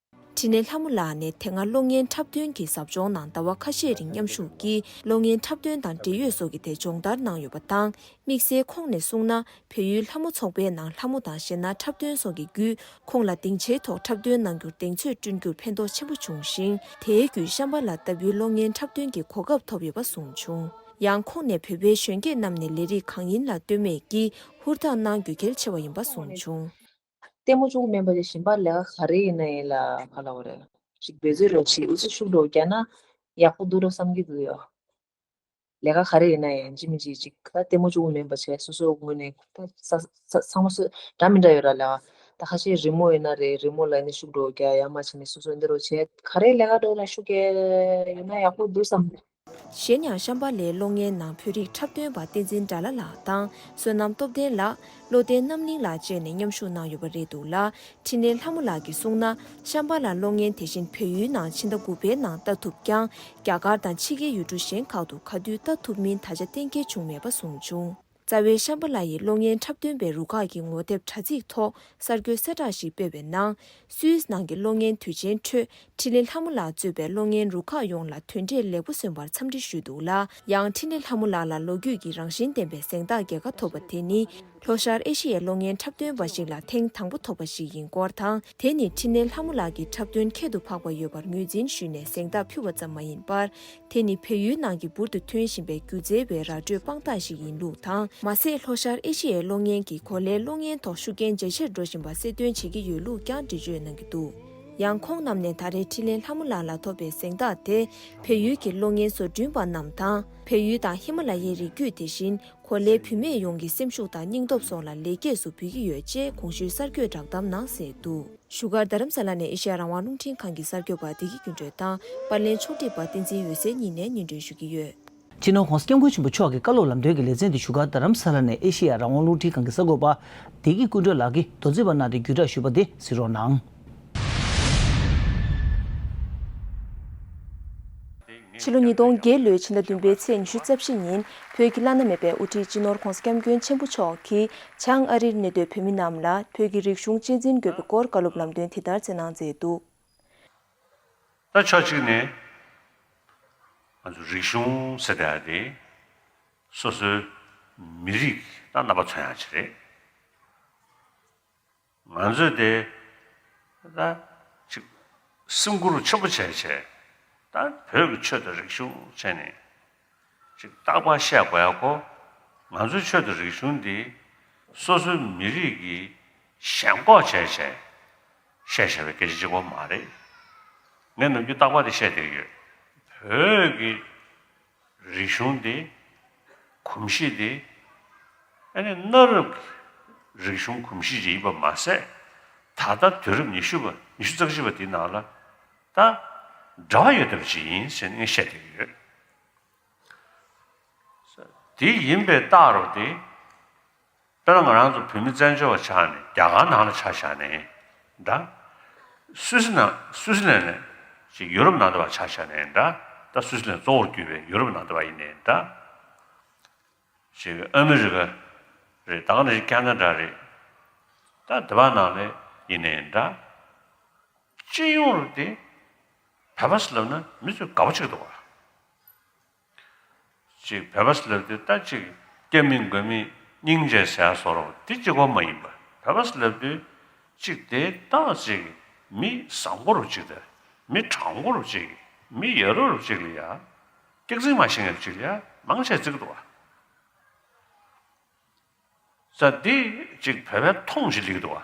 འཕྲིན་ལས་ལྷ་མོ་ལགས་ནས་དེ་སྔ་གློག་བརྙན་འཁྲབ་སྟོན་གྱི་ཟབ་སྦྱོང་ནང་ཟླ་བ་ཁ་ཤས་རིང་མཉམ་ཞུགས་ཀྱིས་གློག་བརྙན་འཁྲབ་སྟོན་དང་འབྲེལ་ཡོད་སོགས་ཀྱི་ཐད་སྦྱོང་བརྡར་གནང་ཡོད་པ་དང་། དམིགས་བསལ་ཁོང་ནས་གསུངས་ན། བལ་ཡུལ་ལྷ་མོ་ཚོགས་པའི་ནང་ལྷ་མོ་དང་གཞས་སྣ་འཁྲབ་སྟོན་སོགས་ཀྱི་བརྒྱུད། ཁོང་ལ་སྡིངས་ཆའི་ཐོག་འཁྲབ་སྟོན་གནང་རྒྱུར་གདེང་ཚོད་བསྐྲུན་རྒྱུར་ཕན་ཐོགས་ཆེན་པོ་བྱུང་ཞིང་། དེའི་བརྒྱུད་ཤམ་བྷ་ལ་ལྟ་བུའི་གློག་བརྙན་འཁྲབ་སྟོན་གྱི་གོ་སྐབས་ཐོབ་ཡོད་པ་གསུངས་བྱུང་། ཡང་ཁོང་ནས་བོད་པའི་གཞོན་སྐྱེས་རྣམས་ནས་ལས་རིགས་གང་ཡིན་ལ་ལྟོས་མེད་ཀྱིས་ཧུར་ཐག་གནང་རྒྱུ་གལ་ཆེ་བ་ཡིན་པ་གསུངས་བྱུང་། ལྟད་མོ་གཅིག་པུ་མིན་པ་ཅིག་གཞན་པ་ལས་ཀ་ག་རེ་ཡིན་ན་ཡིན་ལ་ག་ལ་བ་རེད། ཅིག་འབད་རྩོལ་རོགས་བྱེད། འུ་ཚོ་ཤུགས་རོགས་རྒྱག་ན་ཡག་པོ་འདུག་རོགས་བསམ་གྱི་འདུག་ཡོ། ལས་ཀ་ག་རེ་ཡིན་ན་ཡང་ཅི་མི་ཅི་ཅིག་ད་ལྟད་མོ་གཅིག་པུ་མིན་པ་བྱས་སོ་སོའི་ངོས་ནས་ད་ས་ས་ཚང་མ་སུ་འདྲ་མི་འདྲ་ཡོད་ར་ལས་ཀ། ད་ཁ་ཤས་རི་མོ་ཡིན་ན་རེད། རི་མོ་ལ་ནི་ཤུགས་རོགས་རྒྱག་ཡ་མ་བྱས་ནས་སོ་སོ་འདི་རོགས་བྱས་ག་རེ་ལས་ཀ་འགྲོ་ན་ཤུགས་རྒྱག་ཡོད་ན་ཡག་པོ་འདུག་བསམ། གཞན་ཡང་ཤམ་བྷ་ལའི་གློག་བརྙན་ནང་བོད་རིགས་འཁྲབ་སྟོན་པ་བསྟན་འཛིན་དགྲ་ལྷ་ལགས་དང་བསོད་ནམས་སྟོབས་ལྡན་ལགས། བློ་བརྟན་རྣམ་གླིང་ལགས་བཅས་ནས་མཉམ་ཞུགས་གནང་ཡོད་པ་རེད་འདུག་ལ། འཕྲིན་ལས་ལྷ་མོ་ལགས་ཀྱིས་གསུངས་ན། ཤམ་བྷ་ལ་གློག་བརྙན་དེ་བཞིན་བལ་ཡུལ་ནང་ཕྱི་ཟླ་དགུ་པའི་ནང་ལྟ་ཐུབ་ཀྱང་། རྒྱ་གར་དང་ཕྱི་རྒྱལ་ཡུལ་གྲུ་གཞན་ཁག་ཏུ་ག་དུས་ལྟ་ཐུབ་མིན་ད་ཆ་གཏན་འཁེལ་བྱུང་མེད་པ་གསུངས་བྱུང་། རྩ་བའི་ཤམ་བྷ་ལ་ཡི་གློག་བརྙན་འཁྲབ་སྟོན་པའི་རུ་ཁག་གི་ངོ་དེབ་དྲ་ཚིགས་ཐོག་གསར་འགོད་གསལ་བསྒྲགས་ཤིག་སྤེལ་བའི་ནང་། སུད་སི་ནང་གི་གློག་བརྙན་དུས་ཆེན་ཁྲོད་འཕྲིན་ལས་ལྷ་མོ་ལགས་གཙོས་པའི་གློག་བརྙན་རུ་ཁག་ཡོངས་ལ་དོན་འབྲས་ལེགས་པོ་སོན་པར་འཚམས་འདྲི་ཞུས་འདུག་ལ། ཡང་འཕྲིན་ལས་ལྷ་མོ་ལགས་ལ་ལོ་རྒྱུས་ཀྱི་རང་བཞིན་ལྡན་པའི་གཟེངས་རྟགས་རྒྱལ་ཁ་ཐོབ་པ་དེ་ནི། ལྷོ་ཤར་ཨེ་ཤི་ཡའི་གློག་བརྙན་འཁྲབ་སྟོན་པ་ཞིག་ལ་ཐེངས་དང་པོ་ཐོབ་པ་ཞིག་ཡིན་སྐོར་དང་། དེ་ནི་འཕྲིན་ལས་ལྷ་མོ་ལགས་ཀྱི་འཁྲབ་སྟོན་ཁྱད་དུ་འཕགས་པ་ཡོད་པར་ངོས་འཛིན་ཞུས་ནས་གཟེངས་རྟགས་ཕུལ་བ་ཙམ་མ་ཡིན་པར། དེ་ནི་བལ་ཡུལ་ནང་གི་འབུར་དུ་ཐོན་བཞིན་པའི་སྒྱུ་རྩལ་བའི་ར་སྤྲོད་དཔང་རྟགས་ཤིག་ཡིན་ལུགས་དང་། མ་ཟད་ལྷོ་ཤར་ཨེ་ཤི་ཡའི་གློག་བརྙན་གྱིས་གོ་ལའི་གློག་བརྙན་ཐོག་ཤུགས་རྐྱེན་ཇེ་ཆེར་འགྲོ་བཞིན་པ་གསལ་སྟོན་བྱེད་ཀྱི་ཡོད་ལུགས་ཀྱང་འགྲེལ་བརྗོད་གནང་གི་འདུག་ཡང་ཁོང་རྣམས་ནས་ད་རེས་འཕྲིན་ལས་ལྷ་མོ་ལགས་ལ་ཐོབ་པའི་གཟེངས་རྟགས་དེ། བལ་ཡུལ་གྱི་གློག་བརྙན་བཟོ་སྐྲུན་པ་རྣམས་དང་། བལ་ཡུལ་དང་ཧི་མ་ལ་ཡའི་རི་རྒྱུད་དེ་བཞིན། གོ་ལའི་བུད་མེད་ཡོངས་ཀྱི་སེམས་ཤུགས་དང་སྙིང་སྟོབས་སོགས་ལ་ལེགས་སྐྱེས་སུ་འབུལ་གྱི་ཡོད་ཅེས་གོང་ཞུས་གསར་འགོད་བསྒྲགས་གཏམ་ནང་གསལ་འདུག་བཞུགས་སྒར་རྡ་རམ་ས་ལ་ནས་ཨེ་ཤེ་ཡ་རང་དབང་རླུང་འཕྲིན་ཁང་གི་གསར་འགོད་པ་བདེ་སྐྱིད་ཀུན་གྲོལ་དང་པར་ལེན་ཕྱོགས་སྒྲིག་པ་བསྟན་འཛིན་འོད་ཟེར་གཉིས་ནས་སྙན་སྒྲོན་ཞུ་གི་ཡོད། སྤྱི་ནོར་༸གོང་ས་༸སྐྱབས་མགོན་ཆེན་པོ་མཆོག་གི་བཀའ་སློབ་ལམ་སྟོན་གྱི་ལེ་ཚན་དུ་བཞུགས་སྒར་རྡ་རམ་ས་ལ་ནས་ཨེ་ཤེ་ཡ་རང་དབང་རླུང་འཕྲིན་ཁང་གི་གསར་འགོད་པ་བདེ་སྐྱིད་ཀུན་གྲོལ་ལགས་ཀྱིས་མདོ་འཛིན་པ་གནང་སྟེ་བརྒྱུད་བསྒྲགས་ཞུས་པ་དེ་གཟིགས་རོགས་གནང་། ཕྱི་ལོ་ཉིས་སྟོང་བརྒྱད་ལོའི་ཕྱི་ཟླ་བདུན་པའི་ཚེས་ཉི་ཤུ་རྩ་བཞི་ཉིན་བོད་ཀྱི་བླ་ན་མེད་པའི་དབུ་ཁྲིད་སྤྱི་ནོར་༸གོང་ས་༸སྐྱབས་མགོན་ཆེན་པོ་མཆོག་གིས་བྱང་ཨ་རིར་གནས་སྡོད་བོད་མི་རྣམས་ལ་བོད་ཀྱི་རིག་གཞུང་གཅེས་འཛིན་དགོས་པའི་སྐོར་བཀའ་སློབ་ལམ་སྟོན་དེ་ལྟར་སྩལ་གནང་མཛད་འདུག་ད་ཕྱོགས་གཅིག་ནས་ང་ཚོ་རིག་གཞུང་ཟེར་ཡ་དེ་སོ་སོའི་ མི་རིགས་ད་རྣམ་པ་མཚོན་ཡག་ཅིག་རེད། ང་ཚོས་དེ་ད་ཅིག་སེམས་ཁུར་ཆེན་པོ་བྱས་བྱས་ད་བོད་ཀྱི་ཆོས་དང་རིག་གཞུང་བྱས་ནས་ཅིག་རྟག་པར་བཤད་དགོས་ཡག་གོ། ང་ཚོའི་ཆོས་དང་རིག་གཞུང་འདི་སོ་སོའི་མི་རིགས་ཀྱི་ཞེན་ཁོག་བྱས་བྱས་བཤད་བཞག་པའི་སྐད་ཆ་གཅིག་པོ་མ་རེད། ངས་ནམ་རྒྱུན་རྟག་པར་དེ་བཤད་བསྡད་ཀྱི་ཡོད། བོད་ཀྱི་རིག་གཞུང་འདི། གོམས་གཤིས་འདི། ཨ་ནི་གནའ་རབས་ཀྱི་རིག་གཞུང་གོམས་གཤིས་ཅིག་ཡིན་པ་མ་ཟད། ད་ལྟ་དུས་རབས་ཉི་ཤུ་པ་ཉི་ཤུ་རྩ་གཅིག་པ་འདིའི་ནང་ལ་ད་འབྲེལ་བ་ཡོད་བསྡད་པ་ཅིག་ཡིན་ཟེར་ནས་ངས་བཤད་བསྡད་ཀྱི་ཡོད། འདི་ཡིན་པའི་རྟགས་རུ་འདི། དཔེར་ན་ང་རང་ཚོ་བོད་མི་བཙན་བྱོལ་བ་ཆགས་ནས་རྒྱ་གར་ནང་ལ་ཆ་བཞག་ནས་འདྲ། སུད་སི་ནང་སུད་སི་ལན་ནས་ཅིག་ཡུ་རོབ་ནང་དུ་བ་ཆ་བཞག་ནས་འདྲ། ད་སུད་སི་ལན་གཙོ་བོར་གྱུར་པའི་ཡུ་རོབ་ནང་དུ་བ་ཡིན་ནའི་འདྲ། ཅིག་ཨ་མི་རི་ཀ་རེད། ད་ག་ནང་བཞིན་ཁེ་ན་ཌ་རེད། ད་དེ་བ་ནང་ལ་ཡིན་ནའི་འདྲ། སྤྱི་ཡོངས་རུ་དེ་བོད་པ་ཟེར་ལབ་ན་མི་ཚོས་དགའ་པོ་བྱེད་ཀྱི་འདུག་བ། ཅིག་བོད་པ་ཟེར་ལབ་དུས་ད་ཅིག་སྐྱ་མིན་མགོ་མིན་སྙིང་རྗེ་ཟེར་ཡ་བཟོ་འདྲ་དེ་གཅིག་པོ་མ་ཡིན་པ། བོད་པ་ཟེར་ལབ་དུས་ཅིག་དེ་ཏག་ཅིག་མི་བཟང་པོ་རུ་ཅིག་དང་མི་དྲང་པོ་རུ་ཅིག་མི་ཡ་རབས་རུ་ཅིག་ལ་ཡ་སྐྱག་རྫུན་མ་བཤད་མཁན་རུ་ཅིག་ལ་ཡ་མང་ཆེ་བརྩི་གི་འདུག་བ། ས་འདི་ཅིག་བོད་པའི་མཐོང་ཞིག་ལེགས་འདུག་བ།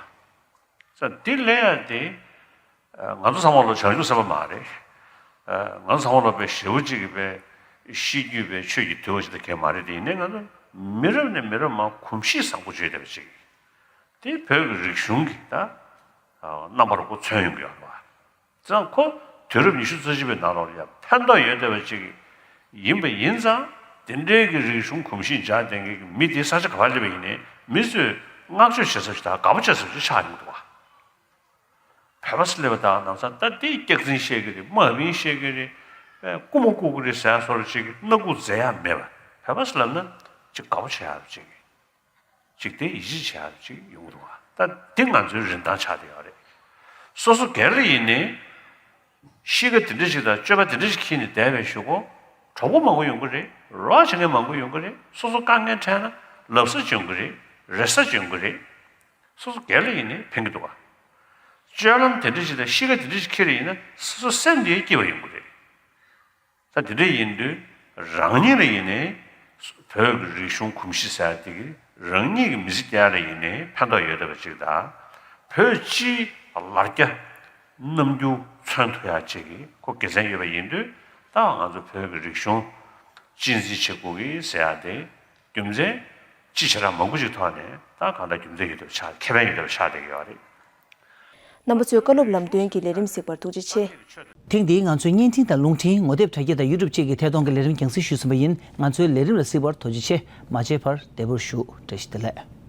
ས་འདི་ལས་ཡ་དེ་ང་ཚོ་ཚང་མ་ལོ་བྱང་ཆུབ་སེམས་དཔའ་མ་རེད། ང་ཚོ་ཚང་མ་ལོ་པའི་ཞེ་བོ་གཅིག་གི་པའི་ཤེས་རྒྱུད་པའི་ཆོས་ཀྱི་དུལ་བ་ཞིག་ད་གས་མ་རེད། དེ་ཡིན་ནའི་ང་ཚོ་མི་རབས་ནས་མི་རབས་མ་གོམས་གཤིས་བཟང་པོ་བརྗོད་བསྡད་པ་ཅིག་དེ་བོད་ཀྱི་རིག་གཞུང་གི་ད་རྣམ་པ་རུ་ཁོ་མཚོན་ཡོང་གི་ཡོད་རེད་བ། ཙང་ཁོ་དུས་རབས་ཉི་ཤུ་རྩ་གཅིག་པའི་ནང་ལོགས་ལ་ཡང་ཕན་ཐོགས་ཡོད་བསྡད་པ་ཅིག་ཡིན་པ་ཡིན་ཙང་དེ་འདྲའི་གི་རིག་གཞུང་གོམས་གཤིས་འཇགས་ལྡན་མཁན་གྱི་མི་དེ་ས་ཆ་ག་པར་སླེབས་པ་ཡིན་ནའི་མི་ཚོས་བསྔགས་བརྗོད་བྱེད་ས་ཞིག་དང་དགའ་པོ་བྱེད་ས་ཞིག་ཆགས་ཡོང་གི་འདུག་བ། བོད་པ་སླེབས་པ་དང་ནང་ཚང་ད་དེ་སྐྱག་རྫུན་བཤད་གི་རེད། དམའ་འབེན་བཤད་གི་རེད། རྐུ་མ་རྐུ་གི་རེད་ཟེར་ཡ་སོགས་ཅིག་སྣ་ཁུག་མཛད་ཡ་མེད་པ། བོད་པ་ལབ་ན་ཅིག་དགའ་པོ་བྱེད་ཡ་ཅིག་ཅིག་དེ་ཡིད་ཆེས་བྱེད་ཡག་ཅིག་ཡོང་གི་འདུག་བ། ད་འདི་ང་ཚོའི་རིན་ཐང་ཆགས་བསྡད་ཡོད་རེད། སོ་སོ་སྒེར་ལ་ཡིན་ནའི་གཤིས་ཀ་དེ་འདྲ་ཞིག་དང་སྤྱོད་པ་དེ་འདྲ་ཞིག་འཁྱེར་ནས་བསྡད་པའི་གཞུག་གུ་གྲོགས་པོ་མང་པོ་ཡོང་གི་རེད། རོགས་བྱེད་མཁན་མང་པོ་ཡོང་གི་རེད། སོ་སོ་དཀའ་ངལ་འཕྲད་ན་ལབ་ས་ཅིག་ཡོང་གི་རེད། རེ་ས་ཅིག་ཡོང་གི་རེད། སོ་སོ་སྒེར་ལ་ཡིན་ནའི་ཕན་གི་འདུག་བ། སྤྱོད་ལམ་དེ་འདྲ་ཞིག་དང་གཤིས་ཀ་དེ་འདྲ་ཞིག་འཁྱེར་ཡིན་ན་སོ་སོ་སེམས་དེ་སྐྱིད་པ་ཡོང་གི་རེད། ད་དེ་འདྲ་ཡིན་དུས་རང་ཉིད་ལ་ཡིན་ནའི་བོད་ཀྱི་རིག་གཞུང་གོམས་གཤིས་ཟེར་ཡ་དེ་གི་རང་ཉིད་ཀྱི་མི་ཚེ་སྐྱེལ་ཡ་ལ་ཡིན་ནའི་ཕན་ཐོགས་ཡོད་བསྡད་པ་ཅིག་དང་། བོད་སྤྱིའི་ལ་རྒྱ་རྣམ་འགྱུར་མཚོན་ཐུབ་ཡ་ཅིག་གི་ཁོ་དགེ་མཚན་ཡོད་པ་ཡིན་དུས་ད་ང་ཚོ་བོད་ཀྱི་རིག་གཞུང་གཅེས་འཛིན་བྱེད་དགོས་ཀྱི་ཟེར་ཡ་དེ་རྒྱུ་མཚན་ཅི་བྱེ་བྲག་མང་པོ་ཅིག་ཐོག་ནས་ད་གང་ལྟར་རྒྱུ་མཚན་ཡོད་བསྡད་པ་ཆགས། ཁེ་ཕན་ཡོད་བསྡད་པ་ཆགས་བསྡད་ཀྱི་ཡོད་རེད། རྣམ་པ་ཚོས་བཀའ་སློབ་ལམ་སྟོན་གྱི་ལས་རིམ་གཟིགས་པར་ཐུགས་རྗེ་ཆེ། ཐེངས་འདིའི་ང་ཚོའི་བརྙན་འཕྲིན་དང་རླུང་འཕྲིན་ངོ་དེབ་དྲ་རྒྱ་དང་ཡུ་ཊུབ་བཅས་ཀྱི་ཐད་གཏོང་གི་ལས་རིམ་རྒྱང་སྲིང་ཞུས་ཟིན་པ་ཡིན། ང་ཚོའི་ལས་རིམ་ལ་གཟིགས་པར་ཐུགས་རྗེ་ཆེ། མ་མཇལ་བར་བདེ་པོར་བཞུགས། བཀྲ་ཤིས་བདེ་ལེགས།